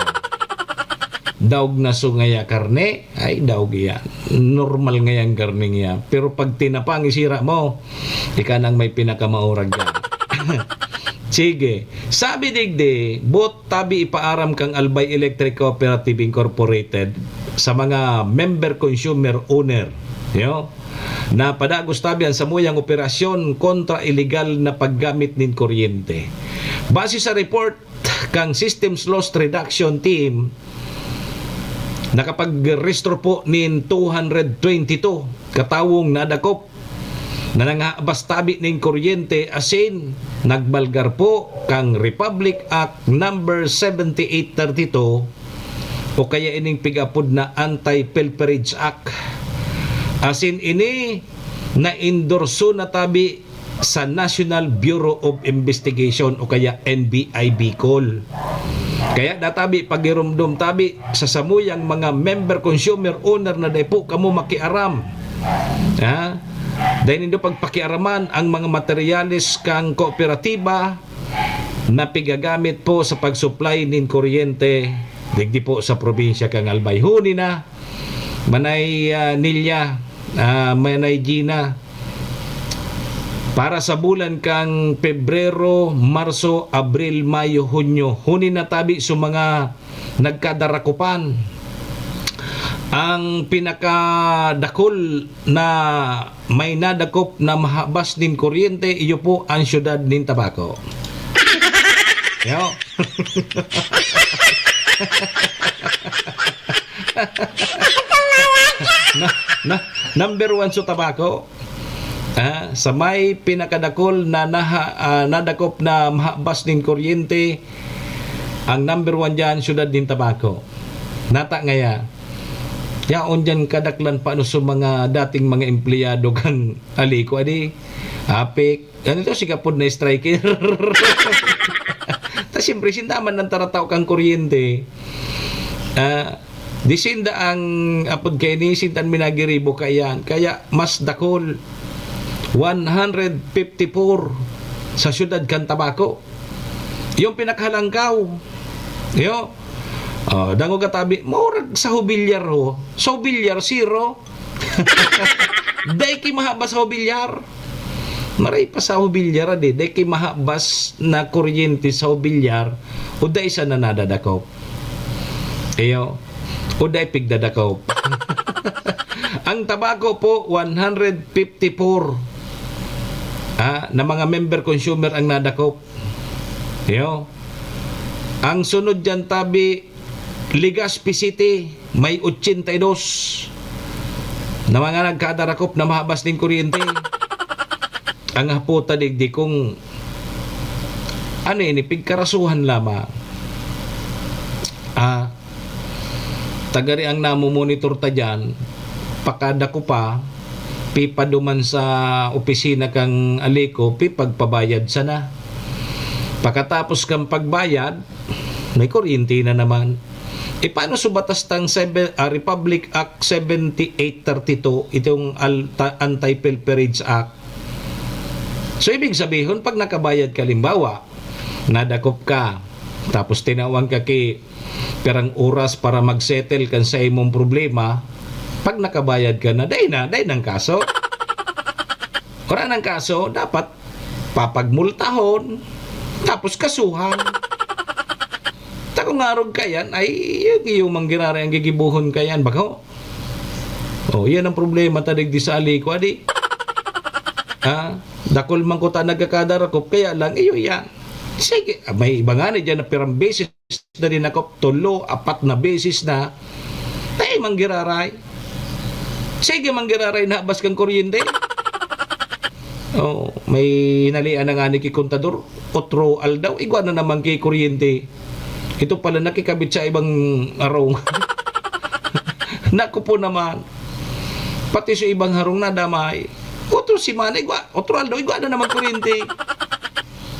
Daog na sungaya karne, ay, daog iyan. Normal ngayang karne niya. Pero pag tinapa ang isira mo, ika nang may pinakamaurag diyan. Sige. Sabi digdi, boot, Tabi, ipaaram kang Albay Electric Cooperative Incorporated sa mga member consumer owner, yo, na padagos, Tabi, ang samuyang operasyon kontra illegal na paggamit nin kuryente. Base sa report kang Systems Loss Reduction Team, nakapag-restore po nin two hundred twenty-two katawong nadakop na nanghabas, Tabi, nin kuryente asin nagbalgar po kang Republic Act number seventy-eight thirty-two o kaya ining pig-apod na Anti-Pilferage Act. Asin ini na-endorso na, Tabi, sa National Bureau of Investigation o kaya N B I Bicol. Kaya da, Tabi, pagiromdom, Tabi, sa samuyang mga member consumer owner na dai po kamo makiaram. Ha? Dai nindo pagpakiaraman ang mga materyales kang kooperatiba na pigagamit po sa pag-supply nin kuryente digdi po sa probinsya kang Albay. Huni na, Manay, ah, Nilia, ah, Manay Gina, para sa bulan kang Pebrero, Marso, Abril, Mayo, Hunyo, huni na, Tabi, sa mga nagkadarakupan. Ang pinakadakul na may nadakop na mahabas nin kuryente, iyo po ang siyudad nin Tabaco. Yo. Na, na, number one sa Tabaco. Ah, sa may pinakadakul na naha-, ah, nadakop na mahabas nin kuryente, ang number one diyan, siyudad nin Tabaco. Nata ngaya, yaon diyan kadaklan pa ano sa mga dating mga empleyado kan Alico, adi, Apec, ano to, sigapod na striker. Ta siyempre, sinda man ang taratao kang kuryente. Ah, di sinda ang apod kay ni sinda ang minagiribo kaiyan. Kaya mas dakul, one hundred fifty-four sa siyudad kan Tabaco. Yung pinakahalangkaw. Yo. Oh, dangog ka, Tabi, murag sa Hobilyar, ho. Sa Hobilyar, zero. Dai ki mahabas sa Hobilyar. Maray pa sa Hobilyar, adi. Dai ki mahabas na kuryente sa Hobilyar. O dai sa nanadadakop. Iyo. O dai pigdadakop. Ang Tabaco po, one hundred fifty-four, ah, na mga member consumer ang nadakop. Iyo. Ang sunod diyan, Tabi, Legazpi City, may ochenta y dos na mga nagkadarakop na mahabas nin kuryente. Ang haputa digdi kung ano ini, pigkarasuhan lamang. Ah, tagari ang namomonitor ta diyan, pakadakopa, pipaduman sa opisina kang Alico, pipagpabayad sana. Pakatapos kang pagbayad, may kuryente na naman. E, paano sa batas tang sebe-, ah, Republic Act seventy-eight thirty-two, itong al-, ta-, Anti-Pilferage Act? So, ibig sabihon, pag nakabayad ka, halimbawa, nadakop ka, tapos tinawan ka ki pirang oras para mag-settle kan sa imong problema, pag nakabayad ka na, dai na, dai nang kaso. Wala nang kaso, dapat papagmultahon, tapos kasuhan. Takong arog kayan, ay, yung, yung manggiraray ang gigibuhon kayan, bako. Oh, yan ang problema ta digdi sa Alico, adi. Ha? Dakul man ko ta nagkakadarakop, kaya lang, iyo yan. Sige, ah, may iba nga ni dyan na pirang beses na dinakop, tulo, apat na beses na. Ay, manggiraray. Sige, manggiraray, nahabas kang kuryente. Oh, may hinalian na nga ni ki kontador. Otro aldaw, igwa na naman ki kuryente. Ito pala nakikabit sa ibang arong. Naku po naman. Pati sa ibang harong nadamay. Otro semana, igwa. Otro aldaw, igwa na naman kuryente.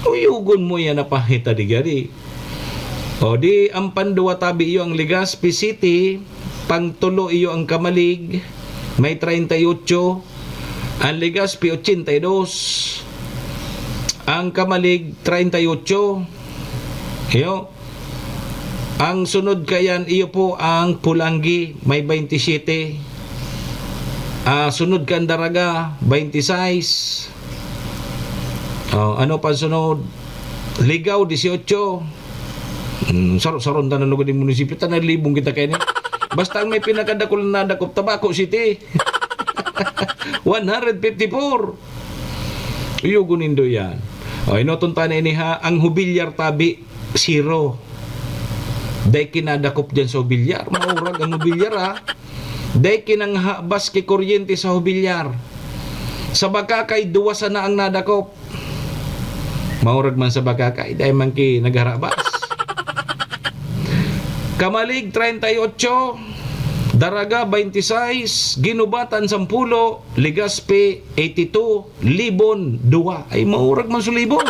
Uyugon mo yan na pahita di gari. O di, ang panduwa tabi iyo ang Legazpi City, pangtulo iyo ang Camalig, may treinta y ocho, ang Legazpi ochenta y dos, ang Camalig treinta y ocho. Iyo. Ang sunod kayan, iyo po ang Pulangi, may twenty-seven. Ah, sunod kan Daraga, twenty-six. Oh, ano pa sunod? Ligao, dieciocho. Hmm, saro-saron ta na lugod yung munisipyo. Ta nalibong kita kaini. Basta ang may pinakadakul na dakop, Tabaco City. One hundred fifty-four. Uyugon nindo yan. O, inoton ta na ini ha. Ang Jubillar tabi, zero. Dai kinadakop dyan sa Jubillar. Maurag ang Jubillar, ha. Dai kinanghabas ki kuryente sa Jubillar. Sa Bacacay, duwa sana ang nadakop. Maurag man sa Bacacay, dai man ki nagharabas. Camalig, treinta y ocho. Daraga, twenty-six. Guinobatan, sampulo. Legazpi, eighty-two. Libon, duwa. Ay, maurag man sa Libon.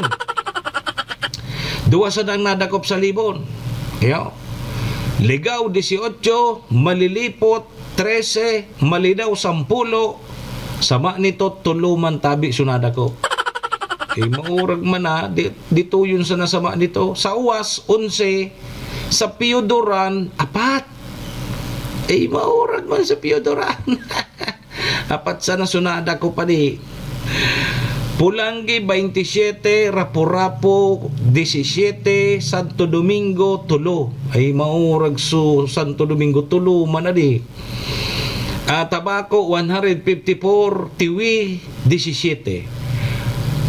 Duwa sana ang nadakop sa Libon. Iyo. Ligao, dieciocho. Malilipot, trese, Malinao, sampulo, sama nito, tulo man tabi so nadakop. Eh, maurag man na, di, dito yun sa nasama nito. Sa Uwas, onse, sa Piodoran, apat. Eh, maurag man sa Piodoran. Apat sana so nadakop pa di. Pulangi, twenty-seven, Rapu-Rapu, diecisiete, Santo Domingo, tulo. Ay, maurag so Santo Domingo, tulo man na di. Ah, Tabaco, one hundred fifty-four, Tiwi, diecisiete.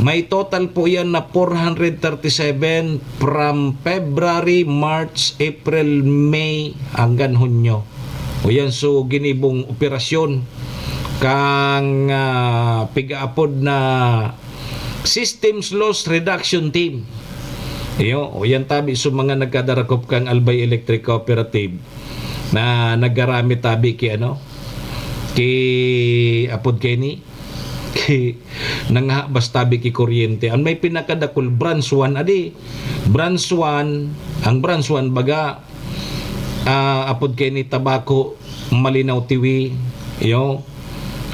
May total po yan na four hundred thirty-seven from February, March, April, May, hanggang Hunyo. O yan, so ginibong operasyon kang, ah, pigaapod na Systems Loss Reduction Team. Iyo, o yan tabi sa mga nagkadarakop kang Albay Electric Cooperative na naggaramit tabi ki ano, ki apod kay ni, ki nanghabas tabi ki kuryente. Ang may pinakadakul, branch one, adi. Branch one, ang branch one baga, ah, apod kay ni Tabaco, Malinao, Tiwi, iyo,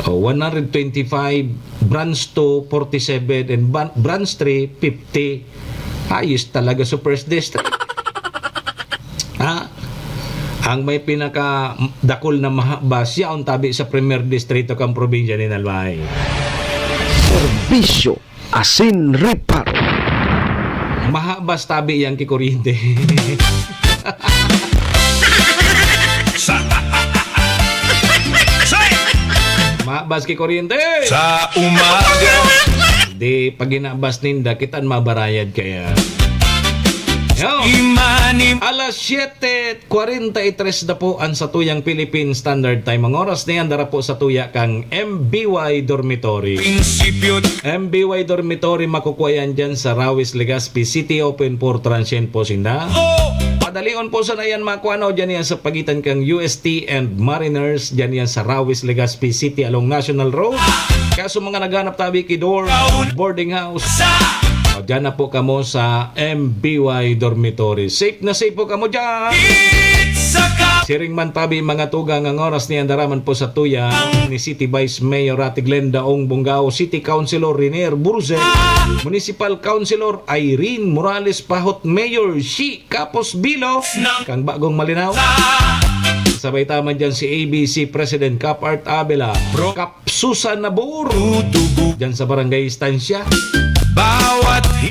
oh, one hundred twenty-five, branch two, forty-seven, and ban-, branch three, fifty. Ayos talaga sa first district. Ha? Ang may pinakadakul na mahabas, yaon tabi sa Primer Distrito kang probinsya nin Albay. Serbisyo asin reparo. Mahabas tabi yang ki kuryente. Sa, sa, Mahabas ki kuryente. Sa umaga. Di, pag hinabas ninda, kita an mabarayad kaya. Yo. Imanim. Alas siyete kwarenta y tres na po ang satuyang Philippine Standard Time. Ang oras na yan, dara po sa tuya kang M B Y Dormitory. Prinsipyo. M B Y Dormitory, makukuha yan dyan sa Rawis, Legazpi City, open for transient po sinda. Oh! Padalion po sana yan, makuha, no? Dyan yan sa pagitan kang U S T and Mariners, dyan yan sa Rawis, Legazpi City, along National Road. Kaso mga naghanap tabi ki dorm, boarding house. O, dyan na po kamo sa M B Y Dormitory. Safe na safe po kamo dyan. Siring man tabi, mga tugang, ang oras ni andaraman po sa tuya ni City Vice Mayor Ate Glenda Ong Bongao, City Councilor Renier Burze, Municipal Councilor Irene Morales Pahot, Mayor Shi Kapos Bilo, kang Bagong Malinao. Sabay taman dyan si A B C President Cap Art Abela, Cap Susan Nabor. Diyan sa Barangay Estancia.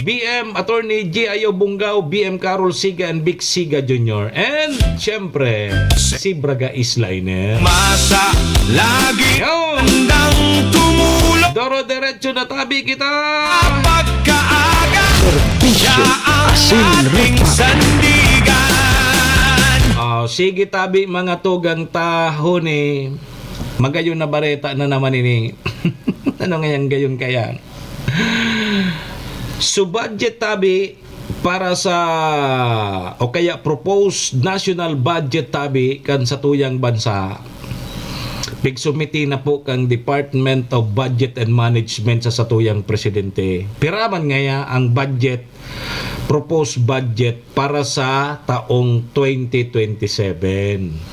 B M Attorney G I O Bungao, B M Carol Siga, and Vic Siga Junior. And, syempre, si Braga Isliner. Masa lagi Yo! Andang tumulong. Doro-derecho na tabi kita. Pagkaaga. Serbisyo. Asin ating Repa. Sandigan. Oh, sige tabi, mga tugang taho ni. Magayon na bareta na naman ini. Ano ngayang gayon kaya? So, budget tabi para sa, o kaya proposed national budget tabi kan satuyang bansa, pigsumiti na po kang Department of Budget and Management sa satuyang presidente. Piraman ngaya ang budget, proposed budget para sa taong twenty twenty-seven.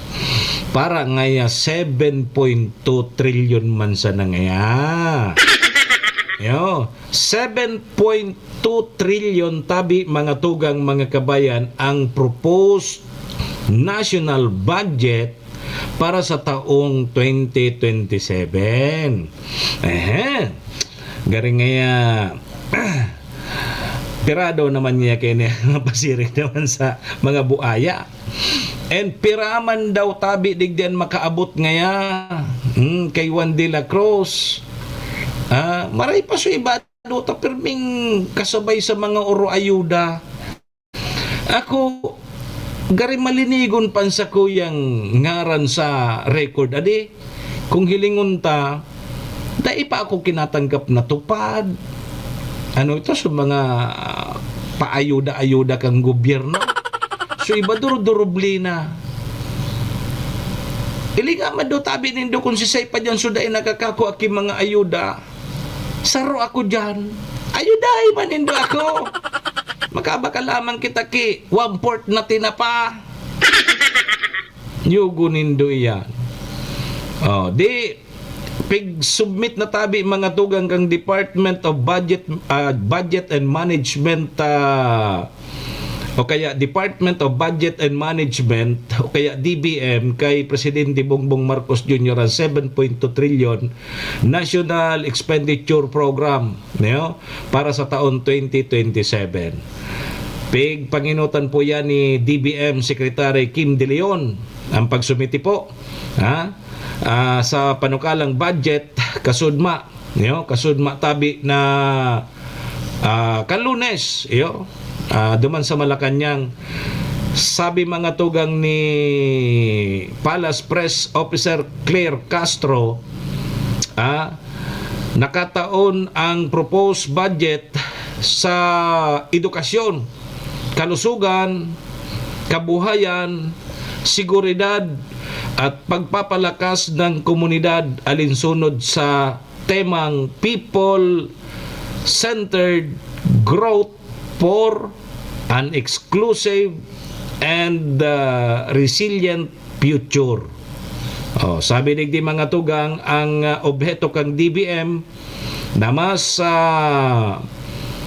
Para ngaya seven point two trillion man sana ngaya. Yo, seven point two trillion tabi, mga tugang, mga kabayan, ang proposed national budget para sa taong twenty twenty-seven. Ehe. Garing ngaya, pirado naman niya kaya niya mapasiring naman sa mga buaya. And piraman daw tabi digdian makaabot ngaya, hmm, kay Juan de la Cruz. Ah, maray pa so iba, do ta pirming kasabay sa mga oro ayuda. Ako, gari malinigon pa an sakuyang ngaran sa record, adi, kung hilingon ta, dai pa ako kinatanggap na tupad. Ano ito, sa mga, ah, paayuda-ayuda kang gobyerno. So, iba duro-durubli na. Ilinga man daw tabi nindo kung sisay pa diyan so dai nakakakua ki mga ayuda. Saro ako diyan. Ayudahi man nindo ako. Makabaka lamang kita ki one-fourth na tinapa. Yugo nindo iyan. Oh, di, pig-submit na tabi, mga tugang, kang Department of Budget, ah, Budget and Management, ah, o kaya Department of Budget and Management, o kaya D B M, kay Presidente Bongbong Marcos Junior ang seven point two trillion National Expenditure Program, no, para sa taon twenty twenty-seven. Pigpanginutan po yan ni D B M Secretary Kim De Leon ang pagsumiti po, ha, ah, sa panukalang budget, kasudma, no, kasudma tabi na, ah, kan Lunes, iyo, ah, duman sa Malacañang. Sabi, mga tugang, ni Palace Press Officer Claire Castro, ah, nakataon ang proposed budget sa edukasyon, kalusugan, kabuhayan, seguridad, at pagpapalakas ng komunidad alinsunod sa temang People-Centered Growth for an Exclusive and, uh, Resilient Future. Oh, sabi digdi, mga tugang, ang, uh, obheto kang D B M na mas, ah,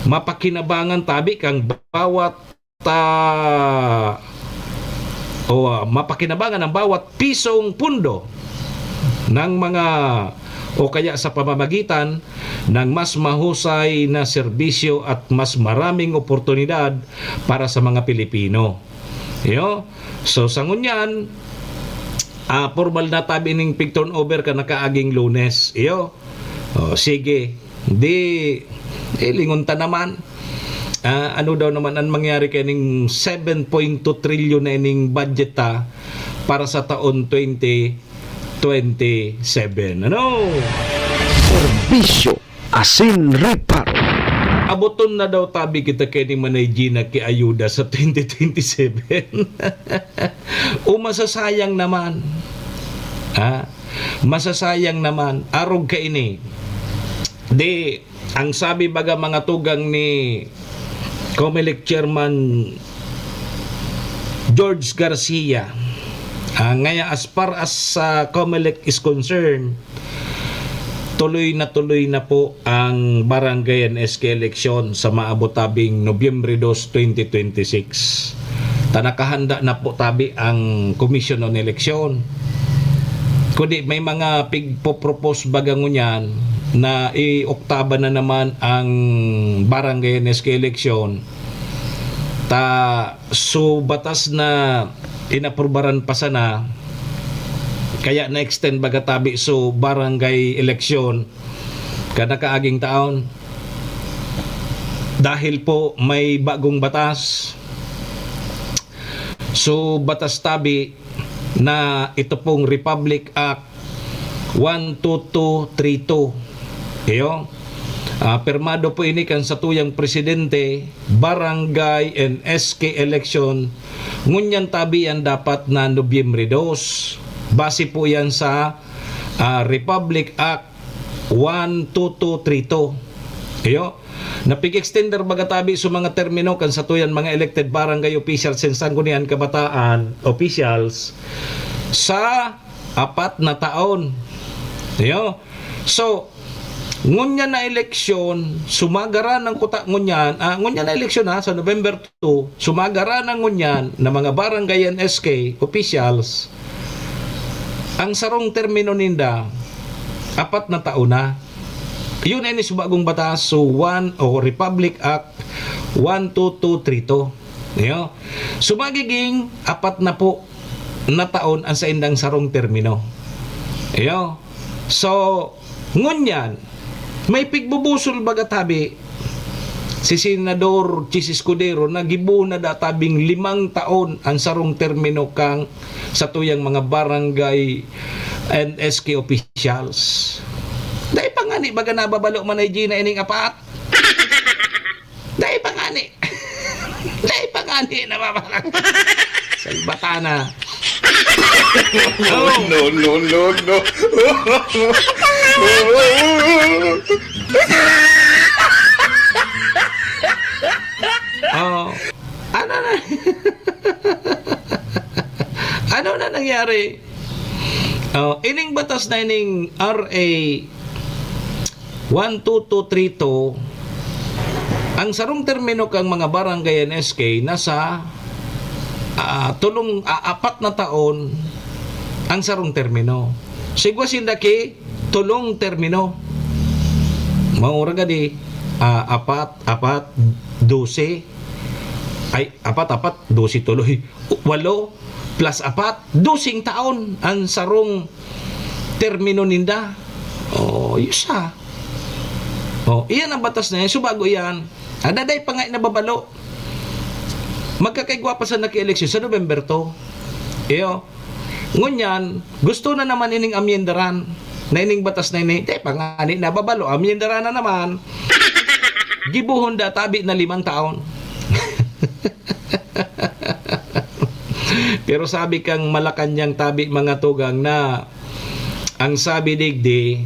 mapakinabangan tabi kang bawat, ah, o, ah, mapakinabangan ang bawat pisong pundo ng mga, o kaya sa pamamagitan ng mas mahusay na serbisyo at mas maraming oportunidad para sa mga Pilipino. Iyo. So, sa ngunyan, ah, pormal na tabi ning pig-turnover kan nakaaging Lunes. Iyo. Oh, sige. Di, eh, lingon ta naman. Ah, ano daw naman ang mangyari kay ning seven point two trillion na ining budget ta para sa taon twenty twenty-seven? Ano? Serbisyo asin reparo. Aboton na daw tabi kita kay ni Manay Gina ki ayuda sa twenty twenty-seven. O masasayang naman. Ha? Masasayang naman. Arog kaini. Di, ang sabi baga, mga tugang, ni Comelec Chairman George Garcia, ah, ngaya, as far as, ah, Comelec is concerned, tuloy na tuloy na po ang barangay N S K eleksyon sa maabot tabing Nobyembre dos, twenty twenty-six. Ta nakahanda na po tabi ang Commission on Election. kundi may mga pigpo-propose baga ngunyan na i-oktaba na naman ang barangay N S K election. Ta, so batas na inaprubaran pa sana, kaya na-extend baga tabi so barangay election kan nakaaging taon. Dahil po may bagong batas. So, batas tabi na ito pong Republic Act one two two three two. Iyo. Ah, pirmado po ini kan satuyang presidente, barangay N S K election. Ngunyan tabi yan dapat na Nobyembre dos. Base po yan sa, ah, Republic Act one two two three two. Iyo. Napig-extender baga tabi so mga termino kan satuyan mga elected barangay officials and sanggunian kabataan officials sa apat na taon. Iyo. So, ngunyan na eleksyon, sumagaran ang kuta ngunyan, ah, ngunyan na eleksyon ha, sa November two, sumagaran ang ngunyan na mga barangay N S K officials, ang sarong termino ninda, apat na taon na. Yun ay ni sa bagong batas, so one o Republic Act one two two three two. Iyo. So, magiging apat na po na taon ang saindang sarong termino. Iyo. So, ngunyan, may pigbubusol baga tabi si Senador Chiz Escudero na gibohon na da tabing limang taon ang sarong termino kan satuyang mga barangay N S K officials. Dai pa ngani baga nababalo man ay Gina ining apat? Dai pa ngani. Dai pa ngani nababalo. Salbatana. No, no, no, no. Oh. Ano na? Ano na nangyari? Oh, ining batas na ining R A one two two three two, ang sarong termino kang mga barangay N S K nasa, ah, tulong, ah, apat na taon ang sarong termino. Sigwa sinda ki tulong termino. Maura gadi, ah, apat, apat, dose. Ay, apat, apat, dose tuloy. Walo plus apat, dosing taon ang sarong termino ninda. Oh, yus ha. Oh, iyan ang batas na yan. So, bago yan, adaday pa nga nababalo. Magkakaigwa pa sa naki-eleksyon sa November two. Iyo. Ngunyan, gusto na naman ining amyendaran na ining batas na ini. Di pa nga ni nababalo, amyendaran na naman. Gibohon da tabi na limang taon. Pero sabi kang Malacañang tabi, mga tugang, na ang sabi digdi,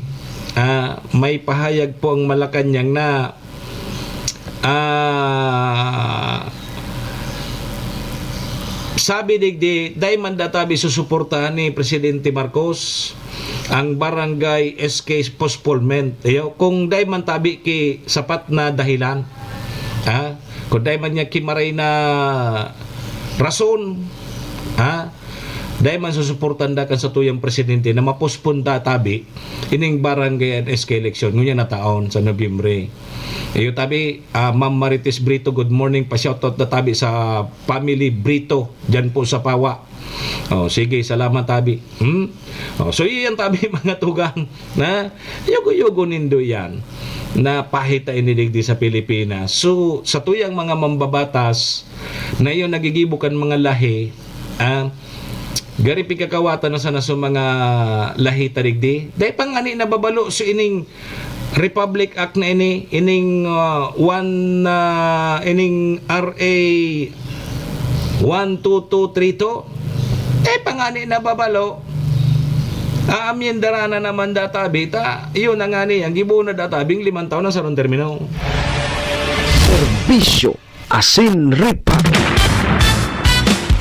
ah, may pahayag po ang Malacañang na, ah, sabi digdi, dai man da tabi susuportahan ni Presidente Marcos ang barangay S K postponement. Iyo, kung dai man tabi ki sapat na dahilan, ha? Kung dai man niya ki maray na rason, ha? Dai man susuportan da kan satuyang presidente na mapospon da tabi ining barangay and S K election ngunyan na taon sa Nobyembre. Iyo tabi, ah, Ma'am Marites Brito, good morning. Pa-shoutout da tabi sa family Brito diyan po sa Pawa. Oh, sige, salamat tabi. Hmm? Oh, so iyan tabi, mga tugang, na yugo-yugo nindo yan na pahita ini digdi sa Pilipinas. So, satuyang mga mambabatas na iyo nagigibo kan mga lahi, ah, gari pigkakawatan na sana sa mga lahi ta digdi. Dai pa ngani nababalo so ining Republic Act na ini, ining, ah, one, ah, ining R A one two two three two. Dai pa ngani nababalo. Aamyendara na naman da tabi ta, iyo na ngani, ang gibo na da tabing limang taon na sarong termino. Serbisyo asin ripa.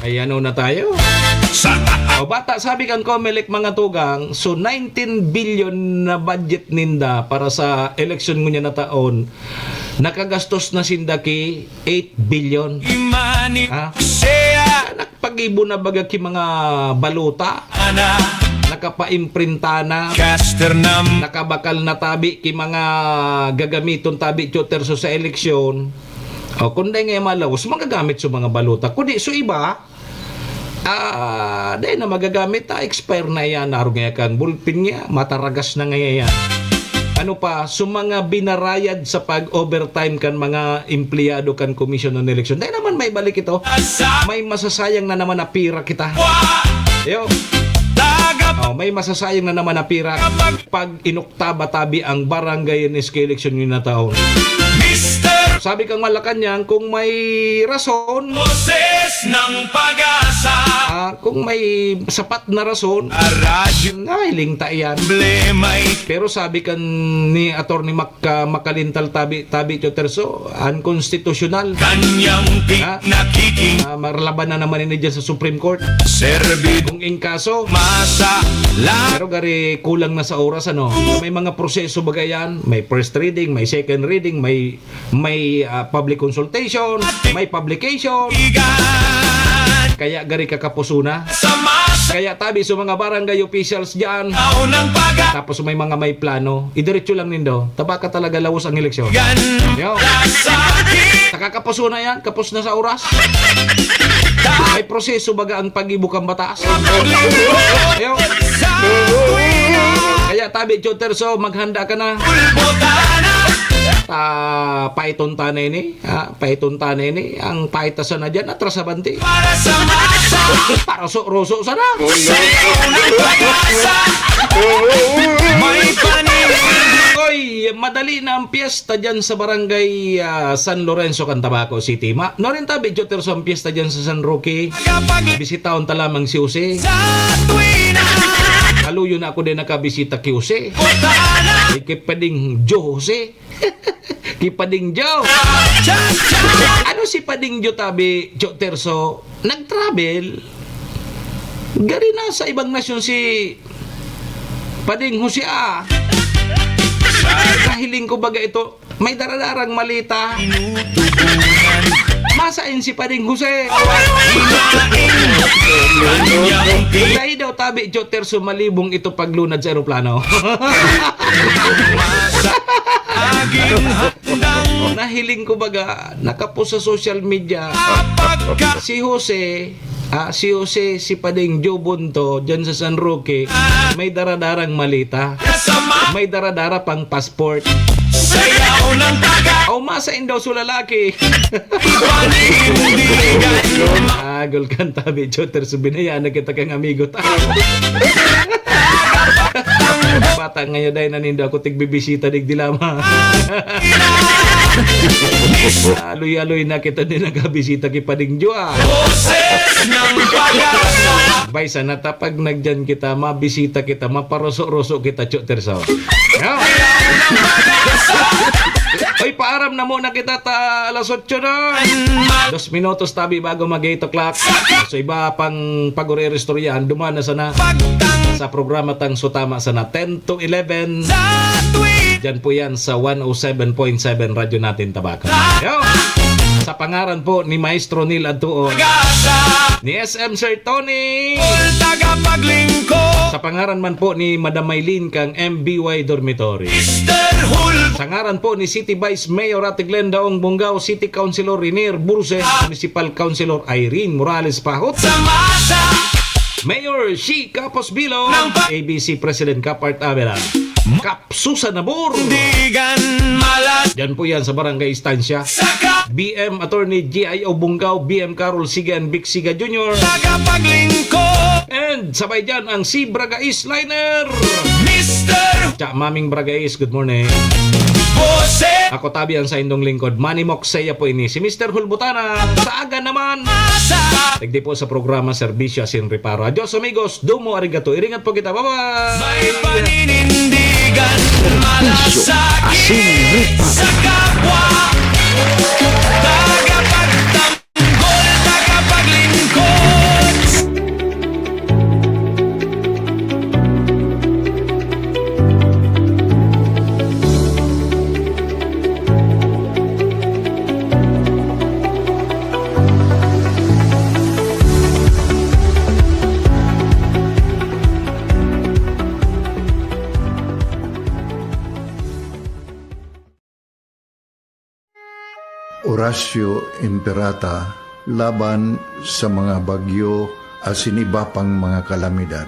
Ay, ano na tayo? O bata, sabi kan Comelec, mga tugang, so nineteen billion na budget ninda para sa eleksyon ngunyan na taon, nakagastos na sinda ki eight billion. Ha? Nagpagibo na baga ki mga balota? nakapaimprenta na, Caster Nam. Nakabakal na tabi ki mga gagamiton tabi, Tio Terso, sa eleksyon. O, kung dai nga malawos, magagamit sa mga balota. Kundi, so iba, ah, dai na magagamit, ah, expire na yan. Arog nga kan bulpin niya, mataragas na nga yan. Ano pa, so mga binarayad sa pag-overtime kan mga empleyado kan Komisyon ng Eleksyon, dai naman may balik ito. May masasayang na naman na pira kita. Yo. Oh, may masasayang na naman na pira pag inuktaba tabi ang barangay N S K election ni na taon. Mister Sabi kang Malacañang, kung may rason, Boses ng Pag-asa. Ah, kung may sapat na rason, Radyo nahiling ta iyan. Problema. Pero sabi kan ni Attorney Mac-, ah, Macalintal tabi, tabi, Tio Terso, unconstitutional. Kanyang pi-, Ha? nakiking Ah, marlaban na naman ini dyan sa Supreme Court. Serbi-, Kung in kaso, masa lang. Pero gari kulang na sa oras, ano? May mga proseso baga yan. May first reading, may second reading, may, may, ah, public consultation, may publication. Kaya gari kakapusuna. Sa masa. Kaya tabi sa mga barangay officials dyan. Taon ng paga. Tapos may mga may plano. Idiretso lang nindo. Tabaka talaga lawos ang eleksyon. Gan-, Yo. Sa akin. Nakakapusuna yan. Kapos na sa oras. May proseso baga ang pag-ibo kan batas. Yo. Kaya tabi, Tio Terso, maghanda ka na. Pulbotana. Ah, paiton ta na ini. Ah, paiton ta na ini. Ang paitasan na dyan, atras sa banti. Para sa masa. Paroso-roso sana. Sa iyo ng pag-asa. May paniniwala. Oy, madali na ang piyesta dyan sa barangay, ah, San Lorenzo, kan Tabaco City. Ma-, no rin tabi, Tio Terso, ang piyesta dyan sa San Roque. Bisitahon ta lamang si Jose. Sa tuwina. Kaluyo na ako din nakabisita ki Jose. Kotana. Ay, ki Pading Joe Jose. Ki Pading Joe. Cha, cha. Ano si Pading Joe tabi, Tio Terso? Nag-travel. Gari na sa ibang nasyon si Pading Jose, ah. Kahiling ko baga ito, may daradarang malita. Masain si Pading Jose. Dai daw tabi, Tio Terso, malibong ito paglunad sa eroplano. Nahiling ko baga, nakapos sa social media. Si Jose, Ah, si Jose, si Pading Joe Bonto, dyan sa San Roque, may daradarang malita. May daradara pang passport. Sayaw ng taga. O, masain daw su lalaki. Panindigan. Agol kan tabi, Joter, so binayaan na kita kang amigo ta. Bata ngayon, dahil nanindo ako, tigbibisita, digdi lamang. Aloy-aloy na kita din nakabisita ki Pading Joe, ah. Boses ng Pag-asa. Bay, sana ta pag nagdiyan kita, mabisita kita, maparoso-roso kita, Tio Terso. Yo. Oy, paaram na muna kita ta alas otso na. Dos minutos tabi bago mag eight o'clock. So, iba pang pag-uri-istoryahan, duman na sana sa programa tang Sutama sana, ten to eleven. Sa tuwing Diyan po yan sa one oh seven point seven Radyo Natin Tabaco. Yo! Sa pangaran po ni Maestro Neil Adtuon, Gasa. Ni S M Sir Tony. Tagapaglingkod. Sa pangaran man po ni Madam Maylene kang M B Y Dormitory. Mister Hul. Sa ngaran po ni City Vice Mayor Ate Glenda Ong Bungao, City Councilor Renier Burse, Municipal Councilor Irene Morales Pahot. Sa masa. Mayor Shi Capos Bilo, Ng pa- A B C President Cap Art Abela, Cap Susan Nabor. Digan malas. Diyan po yan sa Barangay Estancia. Saka. B M Attorney G I O Bungao, B M Carol Sigan, Vic Siga Junior. Tagapaglingkod. And sabay dyan ang si Bragais Liner. Mister. Tsa, Maming Bragais, good morning. Boses. Ako tabi ang sa indong lingkod, Manny Moksaya po ini. Si Mister Hulbutana, sa aga naman. Sa. Digdi po sa programa Serbisyo Asin Reparo. Adios, amigos. Domo arigato. Iringat po kita. Bye-bye. May paninindigan, malasakit Serbisyo Asin Reparo. Sa kapwa. Tagapagtanggol, tagapaglingkod. Oratio Imperata laban sa mga bagyo asin iba pang mga kalamidad.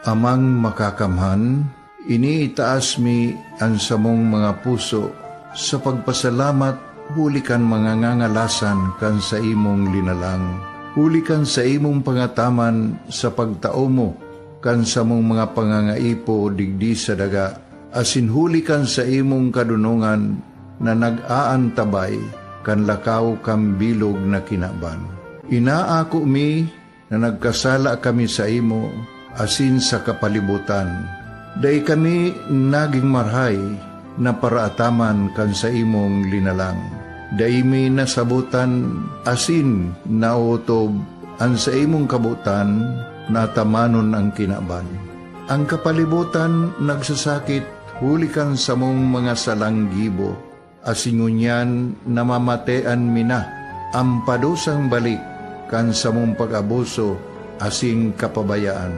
Amang Makakamhan, iniitaas mi an samong mga puso sa pagpasalamat huli kan mga ngangalasan kan saimong linalang, huli kan saimong pangataman sa pagtao mo kan samong mga pangangaipo digdi sa daga, asin huli kan saimong kadonongan na nag-aantabay kan lakaw kan bilog na kinaban. Inaako mi na nagkasala kami saimo asin sa kapalibotan. Dai kami nagin marahay na paraataman kan saimong linalang. Dai mi nasabotan asin naotob an saimong kabotan na atamanon an kinaban. An kapalibotan nagsasakit huli kan samong mga salang gibo, asin ngunyan namamatean mi na an padusang balik kan samong pag-abuso asin kapabayaan.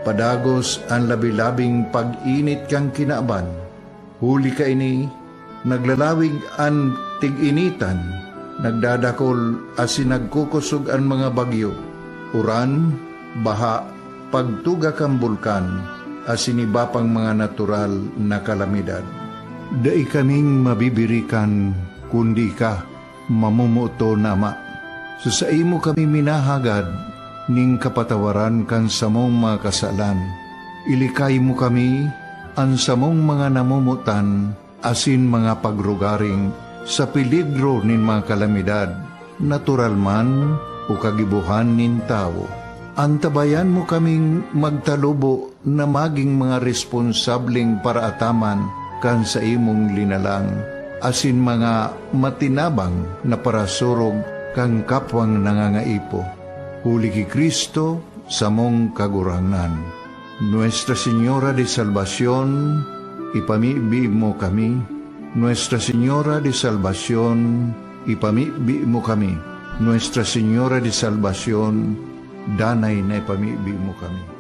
Padagos an labi-labing pag-init kan kinaban. Huli kaini, naglalawig an tig-initan, nagdadakol asin nagkukosog an mga bagyo, uran, baha, pagtuga kan bulkan, asin iba pang mga natural na kalamidad. Dai kaming mabibirikan kundi ika, mamomoton na Ama. Sa saimo kami minahagad nin kapatawaran kan samong mga kasalan. Ilikay mo kami, an samong mga namomotan, asin mga pagrugaring sa peligro nin mga kalamidad, natural man o kagibohan nin tawo. Antabayan mo kaming magtalubo na magin mga responsableng paraataman kan saimong linalang, asin mga matinabang na parasurog kan kapwang nangangaipo. Huli ki Cristo, samong Kagurangnan. Nuestra Señora de Salvacion, ipamibi mo kami. Nuestra Señora de Salvacion, ipamibi mo kami. Nuestra Señora de Salvacion, danay na ipamibi mo kami.